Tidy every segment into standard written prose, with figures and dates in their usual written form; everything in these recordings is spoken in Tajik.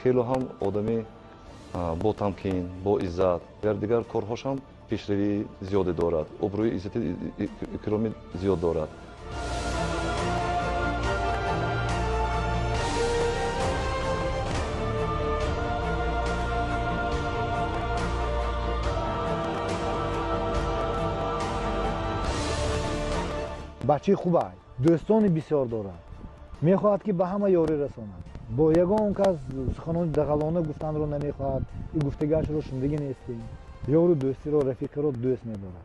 Хеле ҳам одами бо тамкин, бо иззат, дар дигар корҳош ҳам пешравии зиёде дорад, обрӯи иззати икроми зиёд дорад. Бачаи хуб аст, дӯстони бисёр дорад, мехоҳад ки ба ҳама ёрӣ расонад, бо ягон кас суханони дағалона гуфтанро намехоҳад, и гуфтагиашро шунидагӣ нестем. Ёру дӯстиро, рафиқиро дӯст медорад.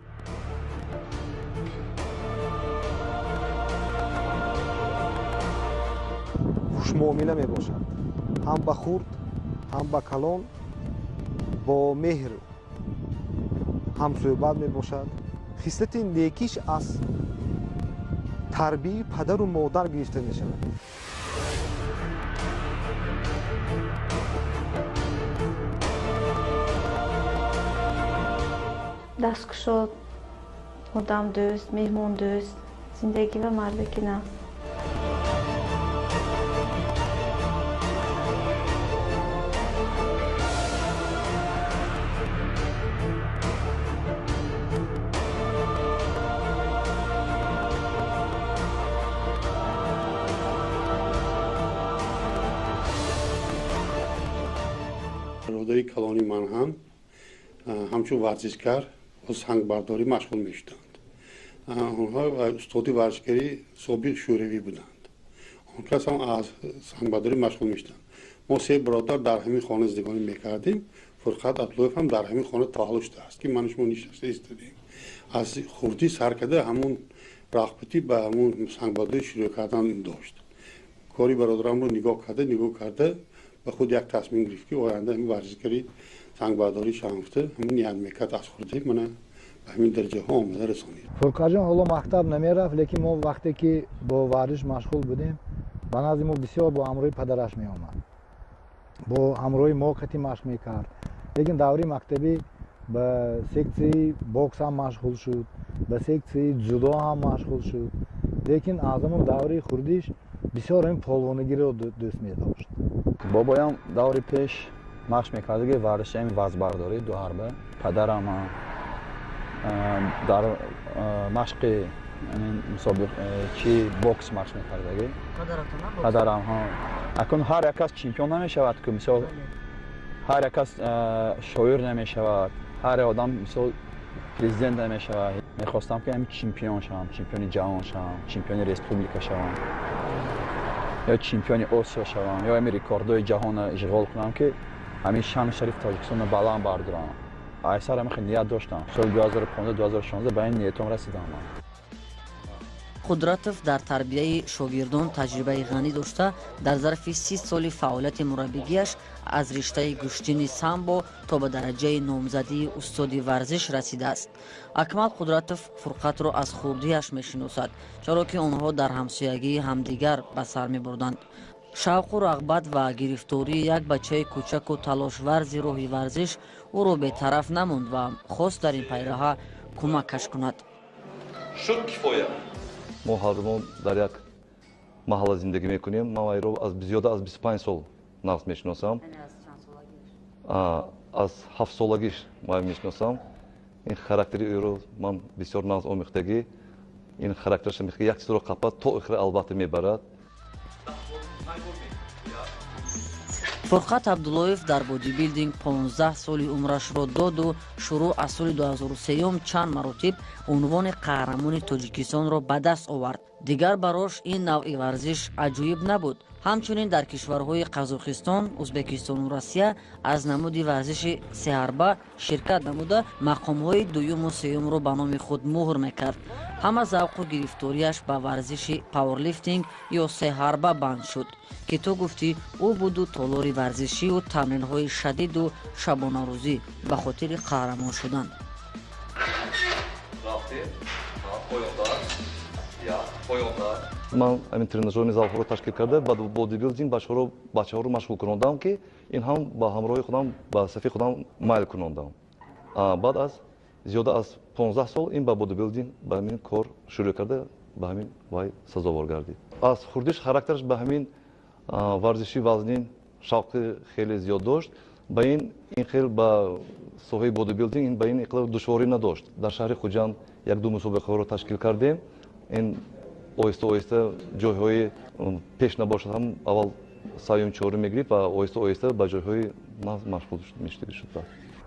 Хушмуомила мебошад, ҳам ба хурд, ҳам ба калон, бо меҳр ҳамсӯҳбат мебошад. Хислати некиш аз тарбияи падару модар гирифта мешавад. Дасткушод, одамдӯст, меҳмондӯст, зиндагӣ ва мардаки нағз. Бародари калони ман ҳам ҳамчун варзишгар бо сангбардорӣ машғул мешуданд. Онҳо устоди варзишгари собиқ шӯравӣ буданд. Он кас ҳам аз сангбардорӣ машғул мешуданд. Мо се бародар дар ҳамин хона зиндагонӣ мекардем. Фурқат Абдуллоев ҳам дар ҳамин хона таваллуд шудааст, ки ману шумо нишаста истодем. Аз хурдӣ сар карда ҳамун рағбатӣ ба ҳамун сангбардорӣ шурӯъ кардан дошт. Кори бародарамро нигоҳ карда ба худ як тасмим гирифт, ки оянда ҳамин варзишгари сангбардорӣ шавам гуфта, ҳамин ният мекард аз хурдӣ, мана ба ҳамин дараҷаҳо омада расонид. Фурқатҷон ҳоло мактаб намерафт, лекин мо вақте ки бо варзиш машғул будем, ба назди мо бисёр бо ҳамроҳи падараш меомад, бо ҳамроҳи мо қати машқ мекард. Лекин даври мактабӣ ба сексияи бокс ҳам машғул шуд, ба сексияи ҷудо ҳам машғул шуд, лекин аз ҳамон даври хурдиш бисёр ҳамин полвонагиро дӯст медошт. Бобоям даври пеш машқ мекардаги варзиши ҳамин вазнбардорӣ дуҳарба. Падарам дар машқи мусобиқ чи бокс машқ мекардаги. Падарам акун ҳар як кас чемпион намешавад ку, мисол, ҳар як кас шоир намешавад, ҳар як одам, мисол, президент намешавад. Мехостам, ки ҳамин чемпион шавам, чемпиони ҷаҳон шавам, чемпиони республика шавам ё чемпиони Осиё шавам, ё ҳамин рекордҳои ҷаҳонро ишғол кунам, ки ҳамин шаъну шарифи Тоҷикистонро баланд бардорам. Айсар ҳамин хел ният доштам. Соли 2015, 2016 ба ин ниятом расидам ман. Қудратов дар тарбияи шогирдон таҷрибаи ғанӣ дошта, дар зарфи 30 соли фаъолияти мураббигиаш аз риштаи гӯштини самбо то ба дараҷаи номзадии устоди варзиш расидааст. Акмал Қудратов Фурқатро аз хурдиаш мешиносад, чаро ки онҳо дар ҳамсоягии ҳамдигар ба сар мебурданд. Шавқу рағбат ва гирифтории як бачаи кӯчаку талошварзи роҳи варзиш ӯро бетараф намонд ва хост дар ин пайраҳа кӯмакаш кунад. Шуд, кифоя. Мо ҳардумон дар як маҳалла зиндагӣ мекунем. Ман вайро аз зиёда аз 25 сол нағз мешиносам, аз 7-солагиш вай мешиносам. Ин характери ӯро ман бисёр нағз омӯхтагӣ. Ин характераша мехоҳ як чизро қапад, то охира албатта мебарад. Фурқат Абдуллоев дар бодибилдинг 15 соли умрашро доду шурӯъ аз соли 2003 чанд маротиб унвони қаҳрамони Тоҷикистонро ба даст овард. Дигар барош ин навъи варзиш аҷоиб набуд. Ҳамчунин дар кишварҳои Қазоқистон, Ӯзбекистону Россия аз намуди варзиши сеҳарба ширкат намуда, мақомҳои дуюму сеюмро ба номи худ муҳр мекард. Ҳама завқу гирифториаш ба варзиши пауэрлифтинг ё сеҳарба банд шуд, ки ту гуфтӣ ӯ буду толори варзишию тамринҳои шадиду шабонарӯзӣ ба хотири қаҳрамон шудан. Рафтем поёнтар, поёнтар. Ман ҳамин тренажёрни залҳоро ташкил карда, ба бодибилдинг бачаҳоро машғул кунондам, ки ин ҳам ба ҳамроҳи худам, ба сафи худам майл кунондам. Баъд аз зиёда аз 15 сол ин ба бодибилдинг, ба ҳамин кор шурӯъ карда, ба ҳамин вай сазовор гардид. Аз хурдиш характераш ба ҳамин варзиши вазнин. Шавқи хеле зиёд дошт. Ба ин хел ба соҳаи бодибилдинг ба ин иқдор душворӣ надошт. Дар шаҳри Хуҷанд як-ду мусобиқаҳоро ташкил кардем. Ин оҳиста оҳиста ҷойҳои пеш набошад ҳам аввал сеюм, чорум мегирифт ва оҳиста оҳиста ба ҷойҳои машғул мешуд.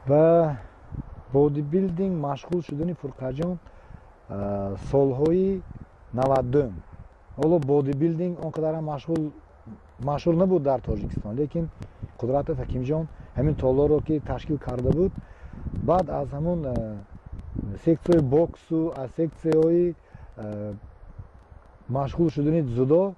Ба бодибилдинг машғул шудани Фурқатҷон солҳои 90. Ҳоло бодибилдинг он қадарам машҳур набуд дар Тоҷикистон, лекин Қудратов Ҳакимҷон ҳамин толорро ки ташкил карда буд, баъд аз ҳамун сексияи боксу аз сексияҳои машғул шудани дзюдо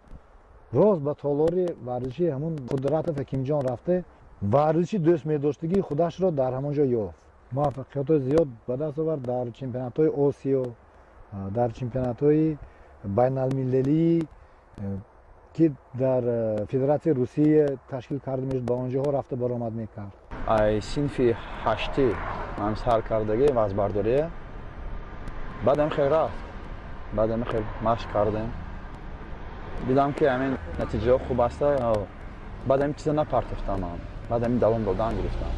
рост ба толори варзиши ҳамун Қудратов Ҳакимҷон рафта, варзиши дӯст медоштагии худашро дар ҳамон ҷо ёфт. Муваффақиятҳои зиёд ба даст овард дар чемпионатҳои Осиё, дар чемпионатҳои байналмилалии ки дар Федератсияи Русия ташкил карда мешуд, ба он ҷоҳо рафта баромад мекард. Ай синфи ҳаштӣ ман сар кардагӣ вазбардория, баъдам хел рафт, баъдам хел машқ кардем, дидам ки ҳамин натиҷаҳо хуб аст, баъд ҳамин чиза напартофтам ман, баъд ҳамин давом додан гирифтам.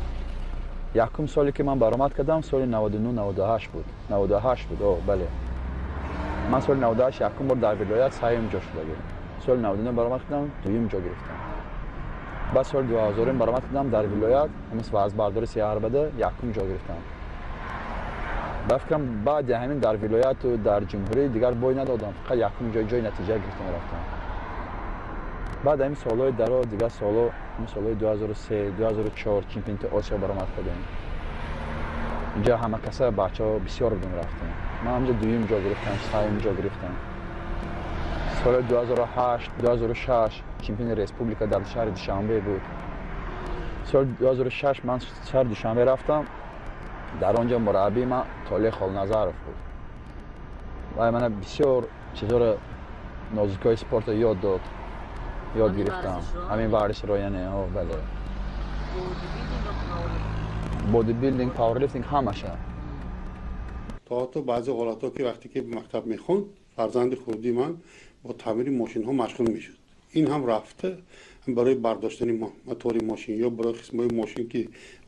Якум соле ки ман баромад кардам соли 99-98 буд, 98 буд, о бале. Ман соли 98 якум бор дар вилоят сеюм ҷо шудагӣ. Соли 99 баромад кардам, дуюм ҷо гирифтам. Баъд соли 2000 баромад кардам дар вилоят, ҳамин вазбардори сеарбада якум ҷо гирифтам. Ба фикрам баъди ҳамин дар вилояту дар ҷумҳурӣ дигар бой надодам, фақат якум ҷой натиҷа гирифтам рафтам. Баъд ҳамин солҳои даро дигар солҳо, ҳамин солҳои 2003, 2004 чемпионати Осиё баромад кардем. Инҷа ҳама каса бачаҳо бисёр будем рафтем. Ман ҳамҷа дуюм ҷо гирифтам, сеюм ҷо гирифтам. Соли 2008, 2006 чемпиони республика дар шаҳри Душанбе буд. Соли 2006 ман шаҳри Душанбе рафтам. Дар он ҷо мураббии ман Толеъ Холназаров буд. Вай мана бисёр чизҳоро, нозукиҳои спортро ёд дод, ёд гирифтам. Ҳамин варзишро, яъне, о бале. Бодибилдинг, пауэрлифтинг ҳамаша. То ҳатто баъзе ҳолатҳо ки вақте ки мактаб мехонд, фарзанди хурдии ман бо таъмири мошинҳо машғул мешуд. Ин ҳам рафта барои бардоштани мотори мошин ё барои қисмҳои мошин ки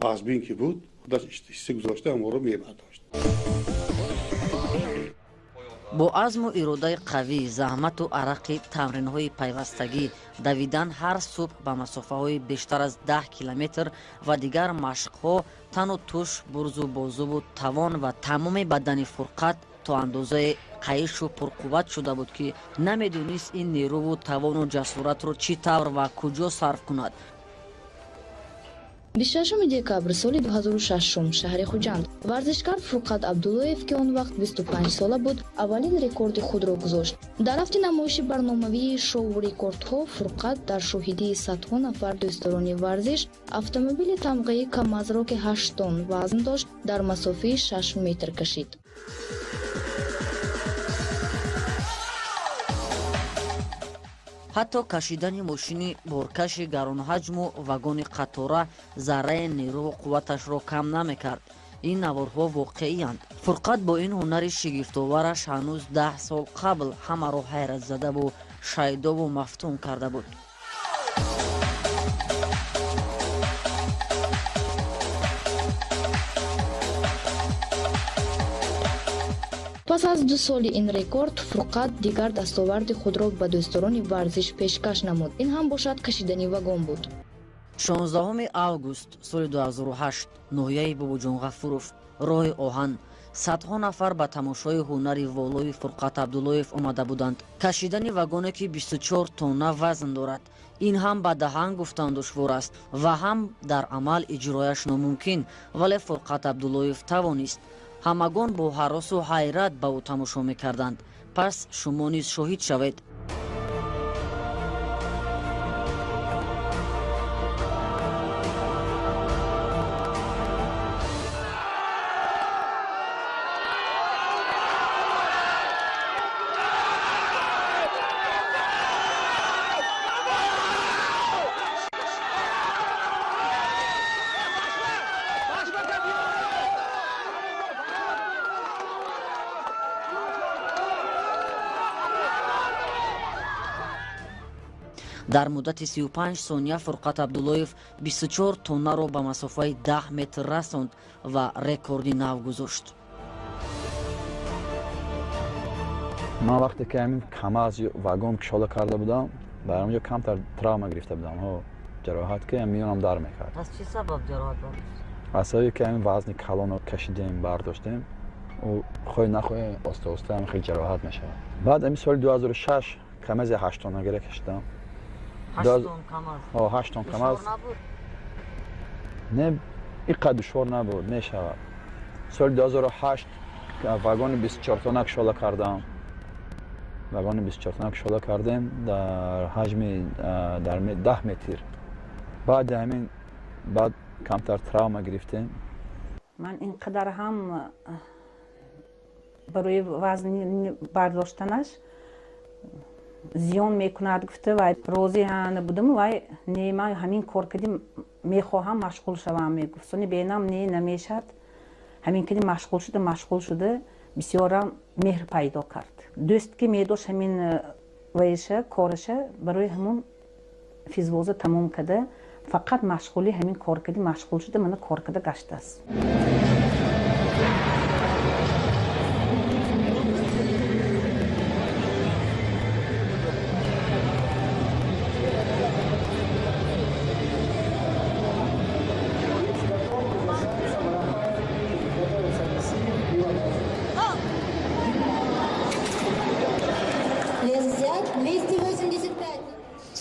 вазбин ки буд, худаш ҳисса гузошта ҳамонро мебардошт. Бо азму иродаи қавӣ, заҳмату арақи тамринҳои пайвастагӣ, давидан ҳар субҳ ба масофаҳои бештар аз 10 километр ва дигар машқҳо, тану туш, бурзу бозуву тавон ва тамоми бадани Фурқат то андозаи қайишу пурқувват шуда буд, ки намедонист ин нерӯву тавону ҷасоратро чӣ тавр ва куҷо сарф кунад. 26 декабр соли 2006 шаҳри Хуҷанд варзишкар Фурқат Абдуллоев, ки он вақт 25 сола буд, аввалин рекорди худро гузошт. Дар рафти намоиши барномавии шоу рекордҳо Фурқат дар шоҳидии садҳо нафар дӯстдорони варзиш автомобили тамғаи Камазро, ки 8 тонн вазн дошт, дар масофаи 6 метр кашид. Ҳатто кашидани мошини боркаши гаронҳаҷму вагони қатора зарраи нерӯву қувваташро кам намекард. Ин наворҳо воқеиянд. Фурқат бо ин ҳунари шигифтовараш ҳанӯз 10 сол қабл ҳамаро ҳайратзадаву шайдову мафтун карда буд. Пас аз 2 соли ин рекорд Фурқат дигар дастоварди худро ба дӯстдорони варзиш пешкаш намуд. Ин ҳам бошад кашидани вагон буд. 16 август соли 2008 ноҳияи Бобоҷон Ғафуров, роҳи оҳан, садҳо нафар ба тамошои ҳунари волои Фурқат Абдуллоев омада буданд. Кашидани вагоне ки 24 тонна вазн дорад, ин ҳам ба даҳан гуфтан душвор аст ва ҳам дар амал иҷрояш номумкин, вале Фурқат Абдуллоев тавонист. Ҳамагон бо ҳаросу ҳайрат ба ӯ тамошо мекарданд. Пас шумо низ шоҳид шавед. Дар муддати 35 сония Фурқат Абдуллоев 24 тоннаро ба масофаи 10 метр расонд ва рекорди нав гузошт. Ман вақте ки ҳамин КамАЗ вагон кушода карда будам, дар он ҷо камтар травма гирифта будам, ҷароҳат, ки миёнам дар мекард. Аз чӣ сабаб ҷароҳат бардошт? Аз сабаби ки ҳамин вазни калонро кашидем, бардоштем, ӯ хоҳӣ нахоҳӣ оста оста ҳам хеле ҷароҳат мешавад. Баъд ҳамин соли 2006 КамАЗи 8 тоннагира кашидам. 8 тон КамАЗ? 8 тон КамАЗ. Не, ин қадр душвор набуд, мешавад. Соли 2008 вагони 24 тонна кушода кардам. Вагони 24 тонна кушода кардем дар ҳаҷми дар 10 метр. Баъди ҳамин баъд камтар травма гирифтем. Ман ин қадар ҳам барои вазни бардоштанаш зиён мекунад гуфта, вай розӣ набудам. Вай: «Не, ман ҳамин кор кардим, мехоҳам машғул шавам», мегуфт. Сони бенам не, намешад. Ҳамин кади машғул шуда, машғул шуда, бисёрам меҳр пайдо кард, дӯст ки медошт ҳамин вайша, кораша. Барои ҳамун физвоза тамом карда, фақат машғули ҳамин кор кардӣ машғул шуда, мана кор карда гаштааст.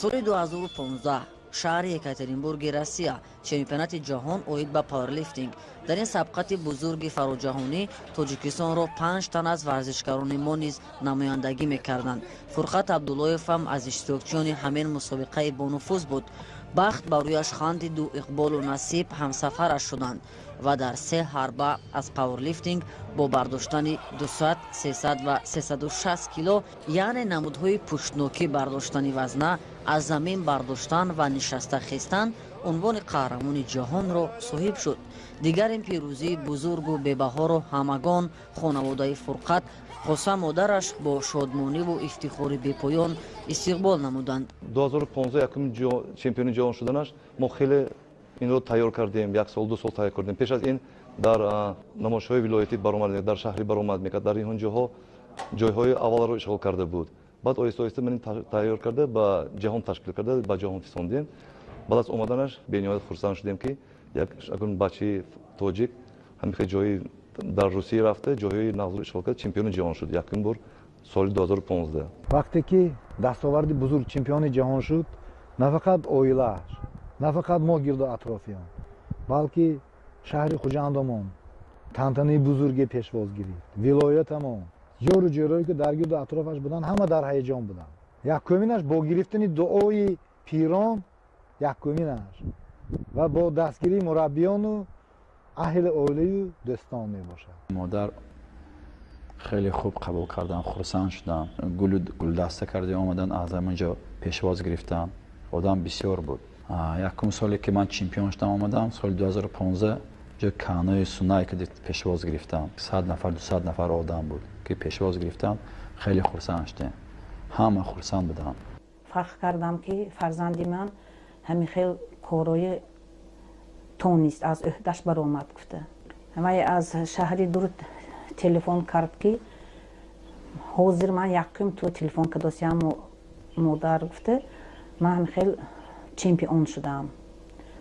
Соли 2015, шаҳри Екатеринбурги Россия, чемпионати ҷаҳон оид ба пауэрлифтинг. Дар ин сабқати бузурги фароҷаҳонӣ Тоҷикистонро панҷ тан аз варзишгарони мо низ намояндагӣ мекарданд. Фурқат Абдуллоев ҳам аз иштирокчиёни ҳамин мусобиқаи бонуфуз буд. Бахт ба рӯяш хандиду иқболу насиб ҳамсафараш шуданд ва дар се ҳарба аз пауэрлифтинг бо бардоштани 200, 300 ва 360 кило, яъне намудҳои пуштнокӣ бардоштани вазна, аз замин бардоштан ва нишаста хестан, унвони қаҳрамони ҷаҳонро соҳиб шуд. Дигар ин пирӯзии бузургу бебаҳоро ҳамагон, хонаводаи Фурқат, хоса модараш, бо шодмониву ифтихори бепоён истиқбол намуданд. 2015 якум чемпиони ҷаҳон шуданаш, мо хеле инро тайёр кардем, як сол, 2 сол тайёр кардем. Пеш аз ин дар намоишҳои вилоятӣ баромад, дар шаҳрӣ баромад мекард, дар ин ҷоҳо ҷойҳои аввалро ишғол карда буд. Баъд оҳиста оҳиста ман тайёр карда, ба ҷаҳон ташкил карда, ба ҷаҳон фисондем. Баъд аз омаданаш бениҳоят хурсанд шудем, ки як акун бачаи тоҷик ҳамихел ҷои дар Русия рафта, ҷойҳои нағзро ишғол кард, чемпиони ҷаҳон шуд якум бор соли 2015. Вақте ки дастоварди бузург, чемпиони ҷаҳон шуд, на фақат оилааш, на фақат мо гирду атрофиён, балки шаҳри Хуҷандамон тантанаи бузурге пешвоз гирифт. Вилоятамон, ёру ҷӯрое ки дар гирду атрофаш буданд, ҳама дар ҳаяҷон буданд. Якуминаш бо гирифтани дуои пирон, якуминаш ва бо дастгирии мураббиёну аҳли оилаю дӯстон мебошад. Модар хеле хуб қабул кардам, хурсанд шудам. Гулу гулдаста карда омадан, аз ҳамон ҷо пешвоз гирифтам. Одам бисёр буд. Якум соле ки ман чемпион шудам, омадам соли 2015, ҷо канои сунай ки пешвоз гирифтам, 100 нафар, 200 нафар одам буд, ки пешвоз гирифтам. Хеле хурсанд шудем, ҳама хурсанд будам. Фахр кардам, ки фарзанди ман ҳамин хел корои тонист, аз ӯҳдаш баромад гуфта. Вай аз шаҳри дур телефон кард, ки ҳозир ман якум ту телефон кардосиям, модар, гуфта, ман ҳамин хел чемпион шудам.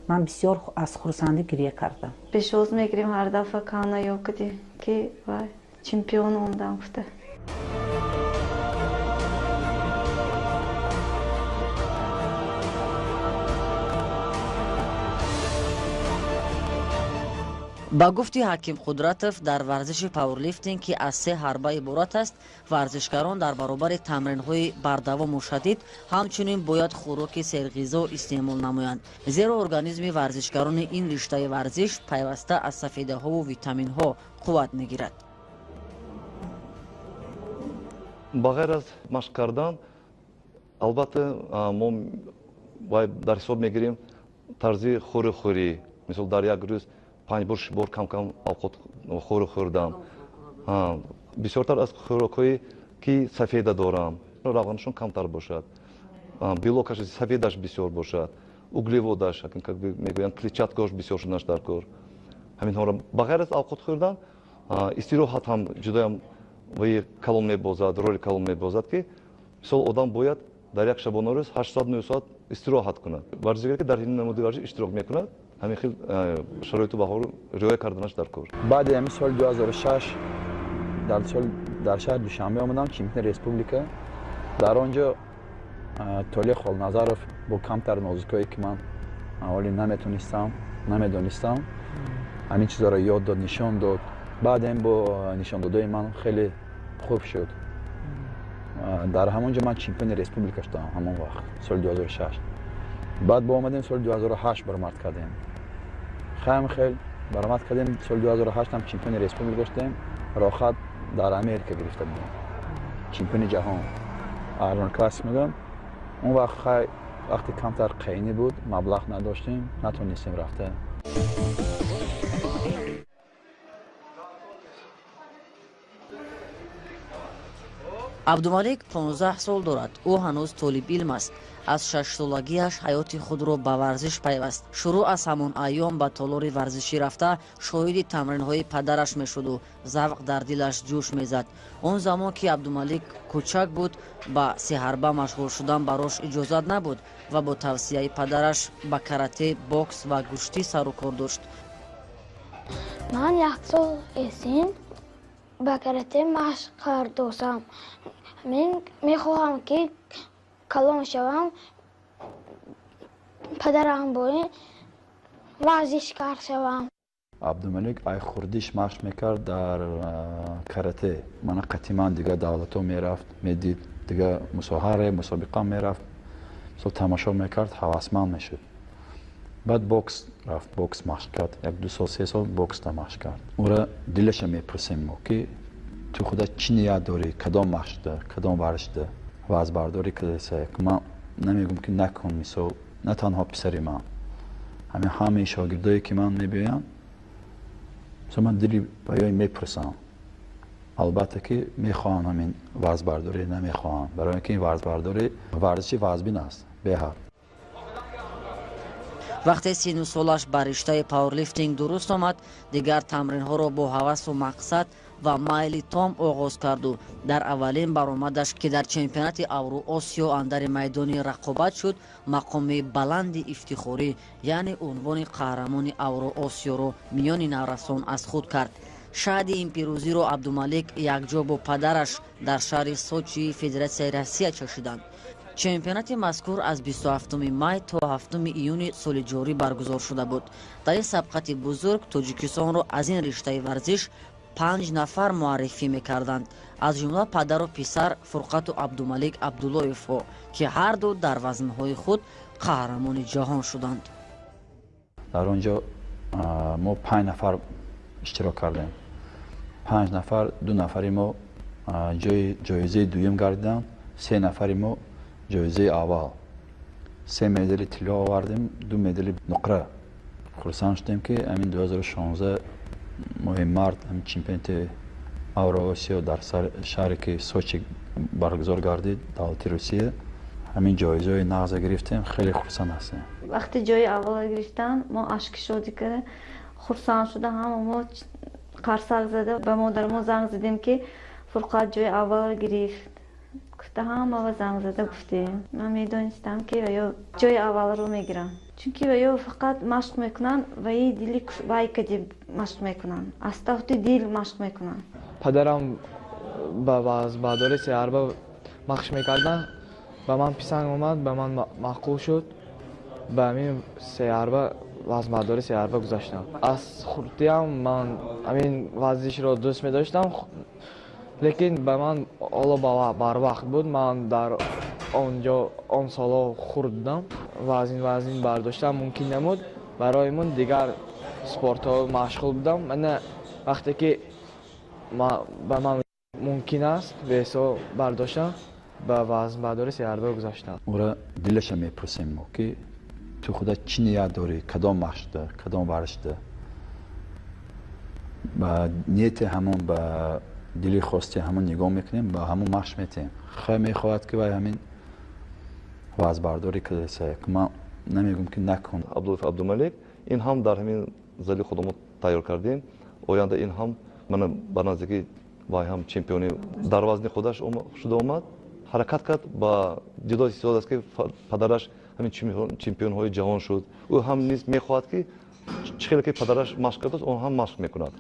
Ман бисёр аз хурсандӣ гиря кардам. Пешвоз мегирем ҳар дафъа кана ёкади ки вай чемпион омадам гуфта. Ба гуфти Ҳаким Қудратов, дар варзиши пауэрлифтинг, ки аз се ҳарба иборат аст, варзишгарон дар баробари тамринҳои бардавому шадид ҳамчунин бояд хӯроки серғизо истеъмол намоянд, зеро организми варзишгарони ин риштаи варзиш пайваста аз сафедаҳову витаминҳо қувват мегирад. Ба ғайр аз машқ кардан, албатта, мо дар ҳисоб мегирем тарзи хӯрӣ, мисол, дар як рӯз панҷ бор, шиш бор кам кам авқот хӯру хӯрдан, бисёртар аз хӯрокҳое ки сафеда доранд, равғанашон камтар бошад. Белокаш, сафедаш бисёр бошад, углеводаш, как бы мегӯянд, клетчаткаош бисёр шуданаш дар кор. Ҳаминҳоро ба ғайр аз авқот хӯрдан, истироҳат ҳам ҷудоям ваи калон мебозад, роли калон мебозад, ки мисол одам бояд дар як шабонарӯз 8 соат, 9 соат истироҳат кунад. Варзишгаре ки дар ин намуди варзиш иштирок мекунад, ҳамин хел шароиту баҳоро риоя карданаш дар кор. Баъди ҳамин соли 2006 дар шаҳри Душанбе омадам, чемпиони республика. Дар он ҷо Толе Холназаров бо камтар нозукое ки ман ҳоле наметонистам, намедонистам, ҳамин чизҳоро ёд дод, нишон дод. Баъдем бо нишондодои ман хеле хуб шуд. Дар ҳамон ҷо ман чемпиони республика шудам ҳамон вақт, соли 2006. Баъд бо омадем соли 2008 баромад кардем. Хаем хел баромад кардем, соли 2008 ҳам чемпиони республика шудем. Рохат дар Америка гирифта будем. Чемпиони ҷаҳон. Арнолд Классик мегӯям. Он вақт хай вақти камтар қайнӣ буд, маблағ надоштем, натонистем рафта. Абдумалик 15 сол дорад. Ӯ ҳанӯз толибилм аст. Аз 6-солагиаш ҳаёти худро ба варзиш пайваст. Шурӯъ аз ҳамон айём ба толори варзишӣ рафта, шоҳиди тамринҳои падараш мешуду завқ дар дилаш ҷӯш мезад. Он замон ки Абдумалик кӯчак буд, ба сеҳарба машғул шудан барош иҷозат набуд ва бо тавсияи падараш ба карате, бокс ва гӯштӣ сару кор дошт. Ман як сол эсин ба карате машқ кардосам. Мен мехоҳам ки калон шавам, падарам боин варзишкар шавам. Абдумалик ай хурдиш машқ мекард дар карате. Мана қатиман дигар давлатҳо мерафт, медид, дигар мусоҳаре, мусобиқа мерафт, мисол тамошо мекард, ҳавасманд мешуд. Баъд бокс рафт, бокс машқ кард, 1-2 сол, 3 сол боксда машқ кард. Ӯра дилаша мепурсем мо ки ту худа чӣ ният дорӣ, кадом машқда, кадом варзишда вазбардорӣ кардаса. Ман намегӯм ки накун, мисол на танҳо писари ман, ҳамин ҳамаи шогирдое ки ман мебиёям, мисол ман дили баёи мепурсам. Албатта ки мехоҳам ҳамин вазбардорӣ, намехоҳам, барои ин ки ин варзбардорӣ варзиши вазбин аст беҳад. Вақте сину солаш ба риштаи пауэрлифтинг дуруст омад, дигар тамринҳоро бо ҳавасу мақсад ва майли том оғоз карду дар аввалин баромадаш, ки дар чемпионати Авроосиё андари майдони рақобат шуд, мақоми баланди ифтихорӣ, яъне унвони қаҳрамони Авроосиёро миёни наврасон аз худ кард. Шаҳди ин пирӯзиро Абдумалик якҷо бо падараш дар шаҳри Сочии Федератсияи Россия чашиданд. Чемпионати мазкур аз 27 май то 7 июни соли ҷорӣ баргузор шуда буд. Дар ин сабқати бузург Тоҷикистонро аз ин риштаи варзиш 5 нафар муаррифӣ мекарданд, аз ҷумла падару писар Фурқату Абдумалик Абдуллоевҳо, ки ҳарду дар вазнҳои худ қаҳрамони ҷаҳон шуданд. Дар он ҷо мо 5 нафар иштирок кардем. 5 нафар, 2 нафари мо ҷоизаи дуюм гардиданд, 3 нафари мо ҷоизаи аввал. 3 медали тилло овардем, 2 медали нуқра. Хурсанд шудем ки ҳамин 2016 моҳи март ҳамин чемпионати Авроосиё дар шаҳре ки Сочи баргузор гардид, давлати Русия, ҳамин ҷоизаҳои нағза гирифтем, хеле хурсанд ҳастем. Вақти ҷои аввалро гирифтан, мо ашки шодӣ карда хурсанд шуда, ҳама мо қарсак зада ба модармо занг задем ки Фурқат ҷои аввалро гирифт. Гуфта ҳамава занг зада гуфтем. Ман медонистам ки ё ҷои аввалро мегирам, чунки ё фақат машқ мекунанд ва и дили вай кади машқ мекунанд, аз таҳти дил машқ мекунанд. Падарам ба вазбардории сеҳарба машқ мекарданд, ба ман писанд омад, ба ман маъқул шуд, ба ҳамин сеҳарба вазбардории сеҳарба гузаштам. Аз хурдиам ман ҳамин варзишро дӯст медоштам, лекин ба ман ҳоло барвақт буд. Ман дар он ҷо он солҳо хурд будам, вазин бардоштан мумкин набуд. Барои ман дигар спортҳо машғул будам. Мана вақте ки ба ман мумкин аст весо бардоштан, ба вазнбардории сеҳарба гузаштам. Ӯра дилаша мепурсем мо ки ту худа чӣ ният дорӣ, кадом машқда, кадом варзишда. Ба нияти ҳамон, ба дили хости ҳамон нигоҳ мекунем, ба ҳамон машқ метиҳем. Хай мехоҳад ки вай ҳамин Вазнбардорӣ кардааст. Ман намегӯм ки накун. Абдуллоев Абдумалик ин ҳам дар ҳамин зали худамо тайёр кардем. Оянда ин ҳам мана ба наздикӣ вай ҳам чемпиони дар вазни худаш шуда омад. Ҳаракат кард ба ҷудо истифода аст ки падараш ҳамин чемпионҳои ҷаҳон шуд. Ӯ ҳам низ мехоҳад ки чӣ хеле ки падараш машқ кардааст, он ҳам машқ мекунад.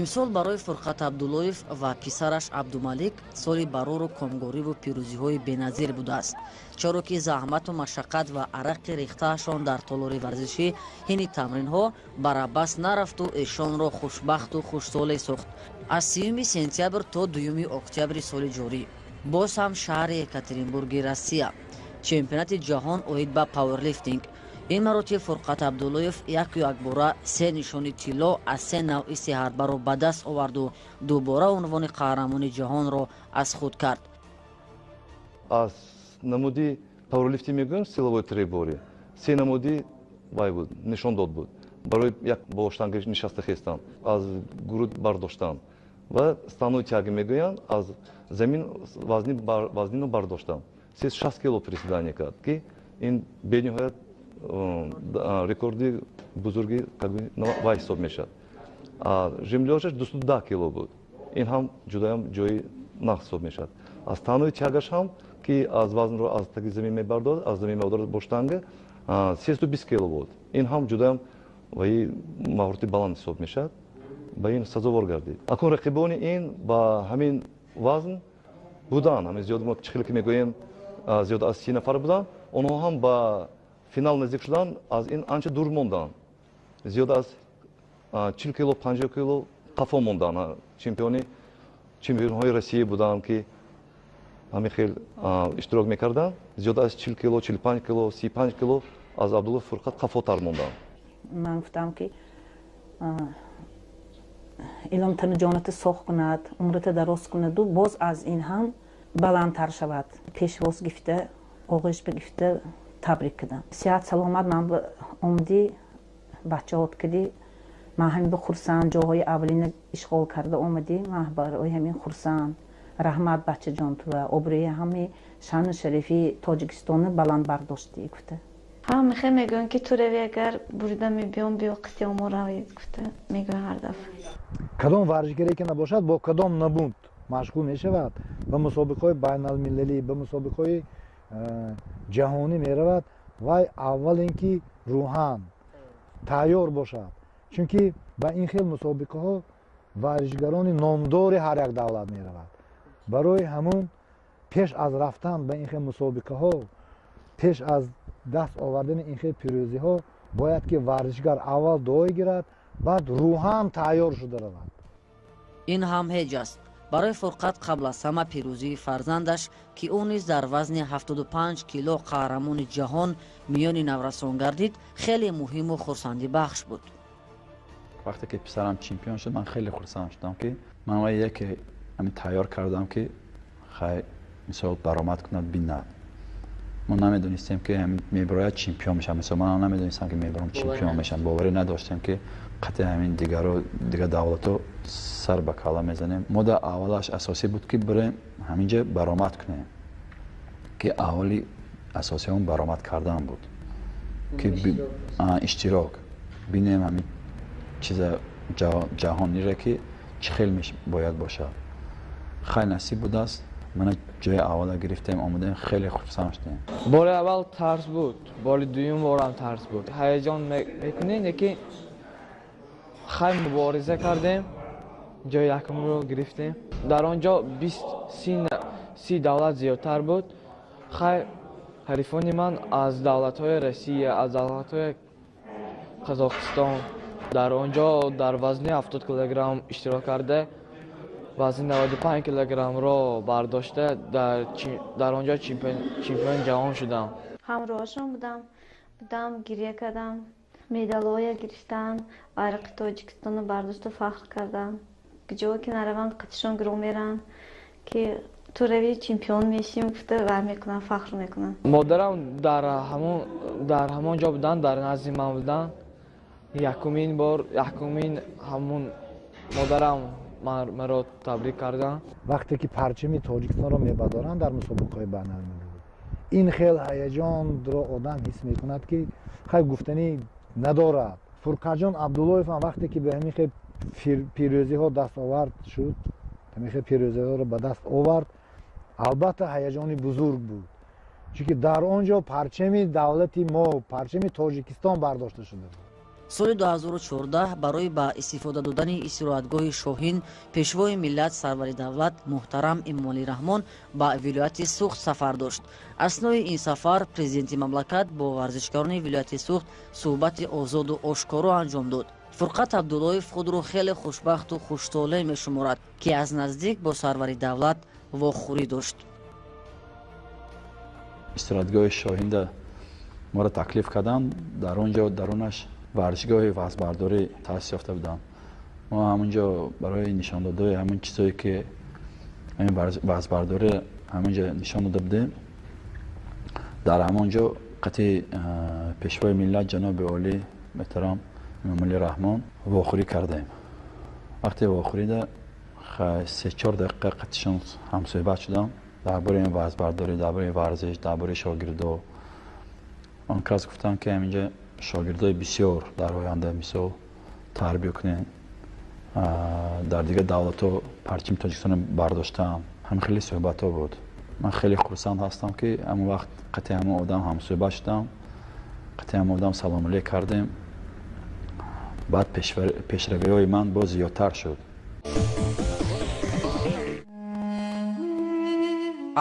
Имсол барои Фурқат Абдуллоев ва писараш Абдумалик соли барору комгориву пирӯзиҳои беназир будааст, чаро ки заҳмату машаққат ва арақи рехтаашон дар толори варзишӣ ҳини тамринҳо барабас нарафту эшонро хушбахту хушсоле сохт. Аз 3 сентябр то 2 октябри соли ҷорӣ боз ҳам шаҳри Екатеринбурги Россия чемпионати ҷаҳон оид ба пауэрлифтинг. Ин маротиб Фурқат Абдуллоев яку якбора 3 нишони тилло аз 3 навъи сеҳарбаро ба даст оварду дубора унвони қаҳрамони ҷаҳонро аз худ кард. Аз намуди пауэрлифтинг мегӯем силовой требори 3 намуди вай буд, нишондод буд барои як бо штанга нишаста хестан, аз гуруд бардоштан ва станои тяги мегӯянд, аз замин вазнино бардоштан. 360 кило приседание кард, ки ин бениҳоят рекорди бузурги вай ҳисоб мешавад. Жимлёжаш 210 кило буд. Ин ҳам ҷудаям ҷои нағз ҳисоб мешавад. Аз танои тягаш ҳам ки аз вазнро аз таги замин мебардорад, аз замин мебардорад бо штанга 320 кило буд. Ин ҳам ҷудаям ваи маҳорати баланд ҳисоб мешавад. Ба ин сазовор гардид. Акун рақибони ин ба ҳамин вазн буданд. Ҳамин зиёд мо чӣ хеле ки мегӯем зиёд аз 30 нафар буданд. Онҳо ҳам ба финал наздик шудан, аз ин анча дур монданд. Зиёд аз 40 кило, 50 кило қафо монданд. Чемпионҳои Россия буданд ки ҳамин хел иштирок мекарданд. Зиёд аз 40 кило, 45 кило, 35 кило аз Абдуллоев Фурқат қафотар монданд. Ман гуфтам ки илом тану ҷоната соғ кунад, умрата дароз кунаду боз аз ин ҳам баландтар шавад. Пешвоз гифта, оғӯш бигифта табрик кардам. Сиҳат саломат ман омадӣ, бачаҳот кардӣ. Ман ҳамин ба хурсанд, ҷоҳои аввалина ишғол карда омадӣ. Ман барои ҳамин хурсанд. Раҳмат бачаҷон тува, обрӯи ҳами шаъну шарифи Тоҷикистони баланд бардоштӣ гуфта. Ҳама мехоҳ мегӯянд ки ту рави, агар бурида мебиём, биё қисти омо равед гуфта мегӯянд ҳар дафъа. Кадом варзишгаре ки набошад, бо кадом набуд машғул мешавад, ба мусобиқаҳои байналмилалӣ, ба мусобиқаҳои ҷаҳонӣ меравад, вай аввал ин ки рӯҳан тайёр бошад, чунки ба ин хел мусобиқаҳо варзишгарони номдори ҳар як давлат меравад. Барои ҳамун пеш аз рафтан ба ин хел мусобиқаҳо, пеш аз даст овардани ин хел пирӯзиҳо бояд ки варзишгар аввал дуо гирад, баъд рӯҳан тайёр шуда равад. Ин ҳам ҳеҷ аст. Барои Фурқат қабл аз ҳама пирӯзии фарзандаш, ки ӯ низ дар вазни 75 кило қаҳрамони ҷаҳон миёни наврасон гардид, хеле муҳиму хурсандибахш буд. Вақте ки писарам чемпион шуд, ман хеле хурсанд шудам, ки ман вай яке ҳамин тайёр кардам, ки хай мисол баромад кунад, бинад. Мо намедонистем ки ҳамин мебарояд чемпион мешавад. Мисол ман намедонистам ки мебарам чемпион мешавам. Боварӣ надоштем ки қатъи ҳамин дигаро дигар давлатҳо сар ба калла мезанем. Мо дар аввалаш асосӣ буд ки бирем ҳаминҷа баромад кунем, ки аввали асосии он баромад кардан буд, ки иштирок бинем ҳамин чиза ҷаҳонире ки чӣ хел бояд бошад. Хай насиб будааст, мана ҷои аввала гирифтем, омадем, хеле хурсанд шудем. Бори аввал тарс буд, бори дуюм борам тарс буд. Ҳаяҷон мекунӣ, лекин хай мубориза кардем, ҷои якумро гирифтем. Дар он ҷо 20-30 давлат зиёдтар буд. Хай ҳарифони ман аз давлатҳои Россия, аз давлатҳои Қазоқистон. Дар он ҷо дар вазни 70 килограмм иштирок карда, Вазни 95 килограммро бардошта дар он ҷо чемпиони ҷаҳон шудам. Ҳамроҳашон будам, гиря кардам, медалҳоя гирифтам, байрақи Тоҷикистонро бардошта фахр кардам. Ҷое ки нараванд, қатишон гирӯ меранд, ки ту рави чемпион мешим, гуфта вай мекунам, фахр мекунам. Модарам дар ҳамон ҷо буданд, дар назди ман буданд. Якумин бор, якумин ҳамон модарам маро табрик карданд. Вақте ки парчами Тоҷикистонро мебардоранд дар мусобиқаҳои байналмилалӣ, ин хел ҳаяҷонро одам ҳис мекунад, ки хай гуфтанӣ надорад. Фурқатҷон Абдуллоев ҳам вақте ки ба ҳамин хел пирӯзиҳо даст овард шуд, ҳамин хел пирӯзиҳоро ба даст овард, албатта ҳаяҷони бузург буд, чунки дар он ҷо парчами давлати мо, парчами Тоҷикистон бардошта шуда буд. Соли 2014 барои ба истифода додани истироҳатгоҳи Шоҳин пешвои миллат сарвари давлат муҳтарам Эмомалӣ Раҳмон ба вилояти Суғд сафар дошт. Аснои ин сафар президенти мамлакат бо варзишгарони вилояти Суғд суҳбати озоду ошкоро анҷом дод. Фурқат Абдуллоев худро хеле хушбахту хуштолеъ мешуморад, ки аз наздик бо сарвари давлат вохӯрӣ дошт. Истироҳатгоҳи Шоҳинда моро таклиф карданд. Дар он ҷо дарунаш варзишгоҳи вазбардорӣ таъсис ёфта буданд. Мо ҳамон ҷо барои нишондодҳои ҳамон чизое ки ҳамин вазбардорӣ ҳамон ҷо нишон дода будем, дар ҳамон ҷо қатъи пешвои миллат ҷаноби олӣ муҳтарам Эмомалӣ Раҳмон вохӯрӣ кардем. Вақте вохӯрида 3-4 дақиқа қатъишон ҳамсӯҳбат шудам дар бораи ин вазбардорӣ, дар бораи варзиш, дар бораи шогирдо. Он кас гуфтанд, ки ҳаминҷа шогирдои бисёр дар оянда мисол тарбия кунем, дар дигар давлатҳо парчами Тоҷикистонро бардоштаам. Ҳам хеле суҳбатҳо буд. Ман хеле хурсанд ҳастам, ки ҳамон вақт қатъи ҳамон одам ҳамсӯҳбат шудам, қатъи ҳамон одам салому алейк кардем. Баъд пешравиҳои ман боз зиёдтар шуд.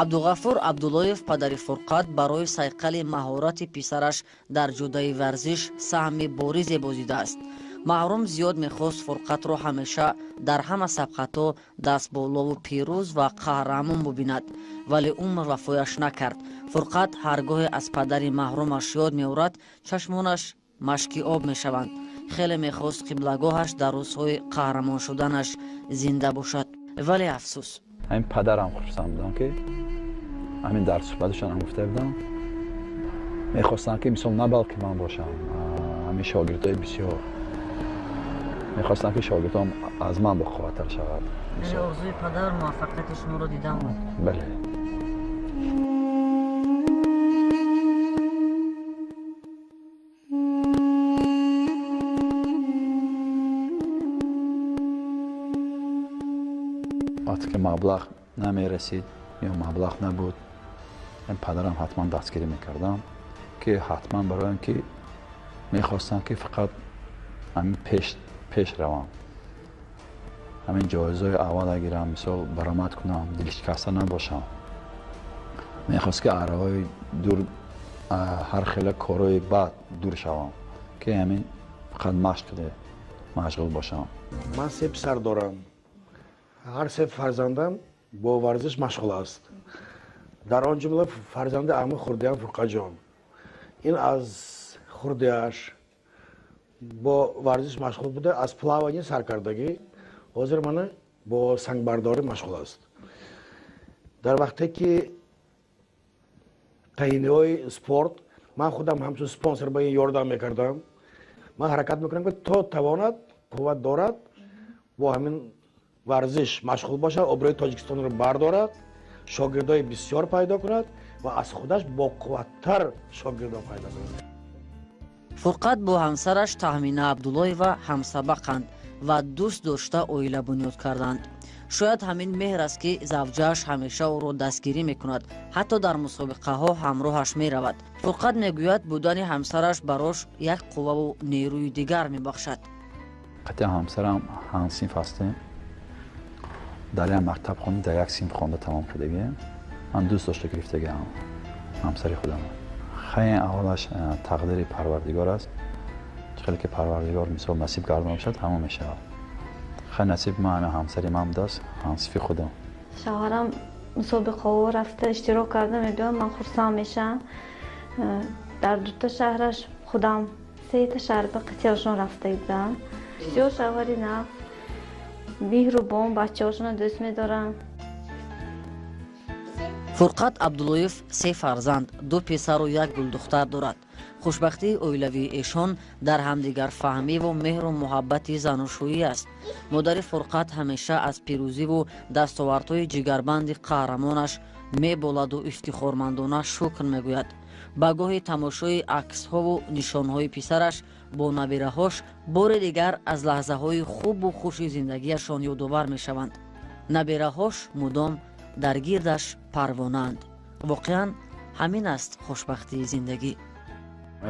Абдуғафур Абдуллоев падари Фурқат барои сайқали маҳорати писараш дар ҷодаи варзиш саҳми боризе бозидааст. Маҳрум зиёд мехост Фурқатро ҳамеша дар ҳама сабқатҳо дастболову пирӯз ва қаҳрамон бубинад, вале умр вафояш накард. Фурқат ҳар гоҳе аз падари маҳрумаш ёд меорад, чашмонаш машки об мешаванд. Хеле мехост қиблагоҳаш дар рӯзҳои қаҳрамон шуданаш зинда бошад, вале афсӯс. Ҳамин падарам хурсанд будам, ки ҳамин дар суҳбаташон ҳам гуфта будам, мехостанд, ки мисол на балки ман бошам, ҳамин шогирдои бисёр мехостанд, ки шогирдон аз ман боқувваттар шавад. Орзуи падар муваффақияти шуморо дидан буд. Бале. Вақте ки маблағ намерасид ё маблағ набуд, падарам ҳатман дастгирӣ мекардам, ки ҳатман барои он ки мехостам, ки фақат ҳамин пеш равам, ҳамин ҷоизаҳои аввала гирам, мисол баромад кунам, дилшикаста набошам. Мехост, ки араҳои дур, ҳар хела корҳои бад дур шавам, ки ҳамин фақат машқ машғул бошам. Ман се писар дорам. Ҳар се фарзандам бо варзиш машғул аст. Дар он ҷумла фарзанди аҳми хурдиам Фурқатҷон. Ин аз хурдиаш бо варзиш машғул буда, аз плавание саркардагӣ ҳозир мана бо сангбардорӣ машғул аст. Дар вақте ки таҳиниҳои спорт, ман худам ҳамчун спонсор ба ин ёрдам мекардам. Ман ҳаракат мекунам, ки то тавонад, қувват дорад, бо ҳамин варзиш машғул бошад, обрӯи Тоҷикистонро бардорад, шогирдои бисёр пайдо кунад ва аз худаш боқувваттар шогирдо пайдо кунад. Фурқат бо ҳамсараш Таҳмина Абдуллоева ҳамсабақанд ва дӯст дошта оила бунёд карданд. Шояд ҳамин меҳр аст, ки завҷааш ҳамеша ӯро дастгирӣ мекунад, ҳатто дар мусобиқаҳо ҳамроҳаш меравад. Фурқат мегӯяд, будани ҳамсараш барош як қувваву нерӯи дигар мебахшад. Қатъи ҳамсарам ҳамсинф ҳастем, дар як мактаб хонда, дар як синф хонда тамом кардагием. Ман дӯст дошта гирифтагиам ҳамсари худам. Хай, аввалаш тақдири Парвардигор аст. Чӣ хеле ки Парвардигор мисол насиб гардон бошад, ҳамон мешавад. Хай, насиб ман ҳамсари ман будааст, ҳамсифи худам. Шавҳарам мусобиқаҳо рафта иштирок карда мебиёд, ман хурсанд мешавам. Дар дута шаҳраш худам сета шаҳр ба қатиашон рафта будам. Бисёр шавҳари нағз, меҳрубон, бачаҳошонро дӯст медорам. Фурқат Абдуллоев се фарзанд, ду писару як гулдухтар дорад. Хушбахтии оилавии эшон дар ҳамдигарфаҳмиву меҳру муҳаббати занушӯӣ аст. Модари Фурқат ҳамеша аз пирӯзиву дастовардҳои ҷигарбанди қаҳрамонаш меболаду ифтихормандона шукр мегӯяд. Ба гоҳи тамошои аксҳову нишонҳои писараш бо набираҳош бори дигар аз лаҳзаҳои хубу хуши зиндагиашон ёдовар мешаванд. Набираҳош мудом дар гирдаш парвонаанд. Воқеан ҳамин аст хушбахтии зиндагӣ.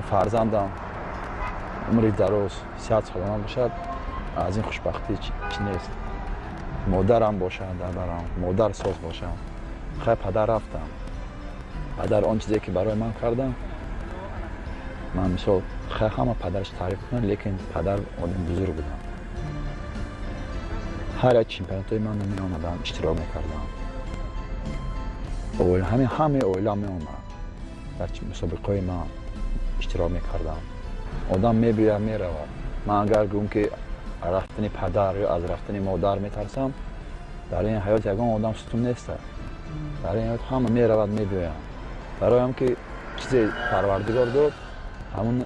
Фарзандам умри дароз, сиҳат саломат бошад, аз ин хушбахтӣ чӣ нест. Модарам бошад, дар барам модар соз бошам. Хай, падар рафтам, падар он чизе ки барои ман кардам, ман мисол хай ҳама падараш таъриф кунам, лекин падар одами бузург будам. Ҳар як чемпионатҳои ман меомадам, иштирок мекардам. Ҳамин ҳамаи оила меомад, дар мусобиқаҳои ман иштирок мекардам. Одам мебиёяд, меравад. Ман агар гӯям ки рафтани падар ё аз рафтани модар метарсам, дар ин ҳаёт ягон одам сутун нест. Дар ин ҳаёт ҳама меравад, мебиёянд. Бароям ки чизе Парвардигор дод, ҳамон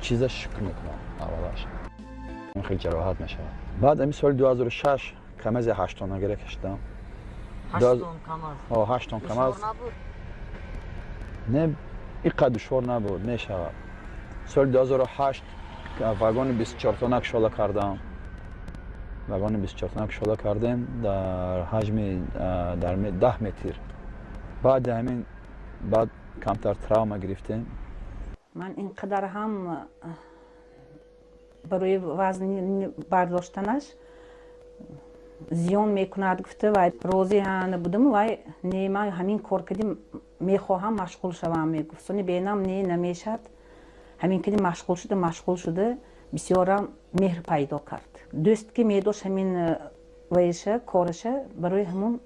чиза шукр мекунам аввалаш. Хеле ҷароҳат мешавад. Баъд ами соли 2006 камази ҳаштонагира кашидам. Ҳаштон камаз. Не, иқадр душвор набуд, мешавад. Соли 2008 вагони 24тона кушода кардам. Вагони 24тона кушода кардем дар ҳаҷми дар 10 метр. Баъди ҳамин баъд камтар травма гирифтем. Ман ин қадар ҳам барои вазн бардоштанаш зиён мекунад гуфта вай розӣ набудам. Вай не, ман ҳамин кор кардим, мехоҳам машғул шавам мегуфт. Сони бенам не, намешад. Ҳамин кади машғул шуда, машғул шуда, бисёрам меҳр пайдо кард. Дӯст ки медошт ҳамин вайша, кораша, барои ҳамон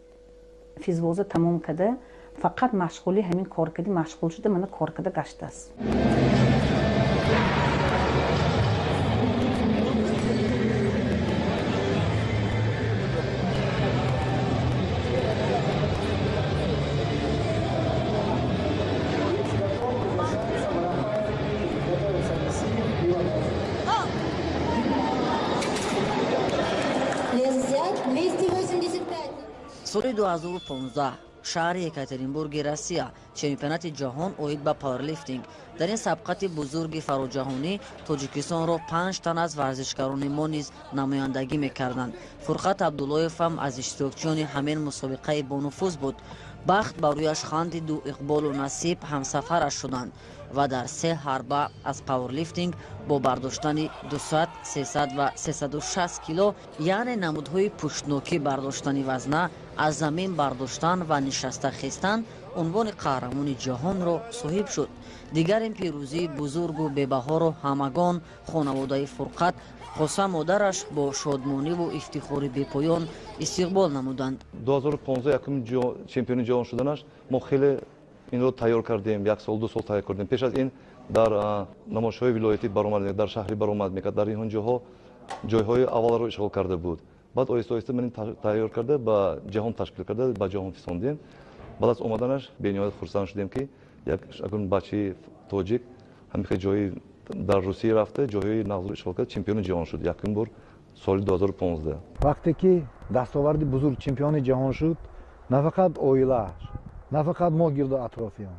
физвоза тамом карда, фақат машғули ҳамин кор кади машғул шуда, мана кор карда гаштааст. Соли 2015 шаҳри Екатеринбурги Россия чемпионати ҷаҳон оид ба пауэрлифтинг. Дар ин сабқати бузурги фароҷаҳонӣ Тоҷикистонро 5 тан аз варзишгарони мо низ намояндагӣ мекарданд. Фурқат Абдуллоев ҳам аз иштирокчиёни ҳамин мусобиқаи бонуфуз буд. Бахт ба рӯяш хандиду иқболу насиб ҳамсафараш шуданд ва дар се ҳарба аз пауэрлифтинг бо бардоштани 200, 300 ва 360 кило, яъне намудҳои пуштнокӣ бардоштани вазна, аз замин бардоштан ва нишаста хестан, унвони қаҳрамони ҷаҳонро соҳиб шуд. Дигар ин пирӯзии бузургу бебаҳоро ҳамагон хонаводаи Фурқат, хоса модараш, бо шодмониву ифтихори бепоён истиқбол намуданд. 2015 якум чемпиони ҷаҳон шуданаш мо хеле инро тайёр кардем, як сол, ду сол тайёр кардем. Пеш аз ин дар намоишҳои вилоятӣ баромад, дар шаҳрӣ баромад мекард, дар ин ҷоҳо ҷойҳои аввалро ишғол карда буд. Баъд оҳиста оҳиста ман ин тайёр карда ба ҷаҳон ташкил карда, ба ҷаҳон фисондем. Баъд аз омаданаш бениҳоят хурсанд шудем, ки як акун бачаи тоҷик ҳамин ҷои дар Русия рафта, ҷойҳои нағзро ишғол кард, чемпиони ҷаҳон шуд якум бор соли 2015. Вақте ки дастоварди бузург чемпиони ҷаҳон шуд, на фақат оилааш, на фақат мо гирду атрофиён,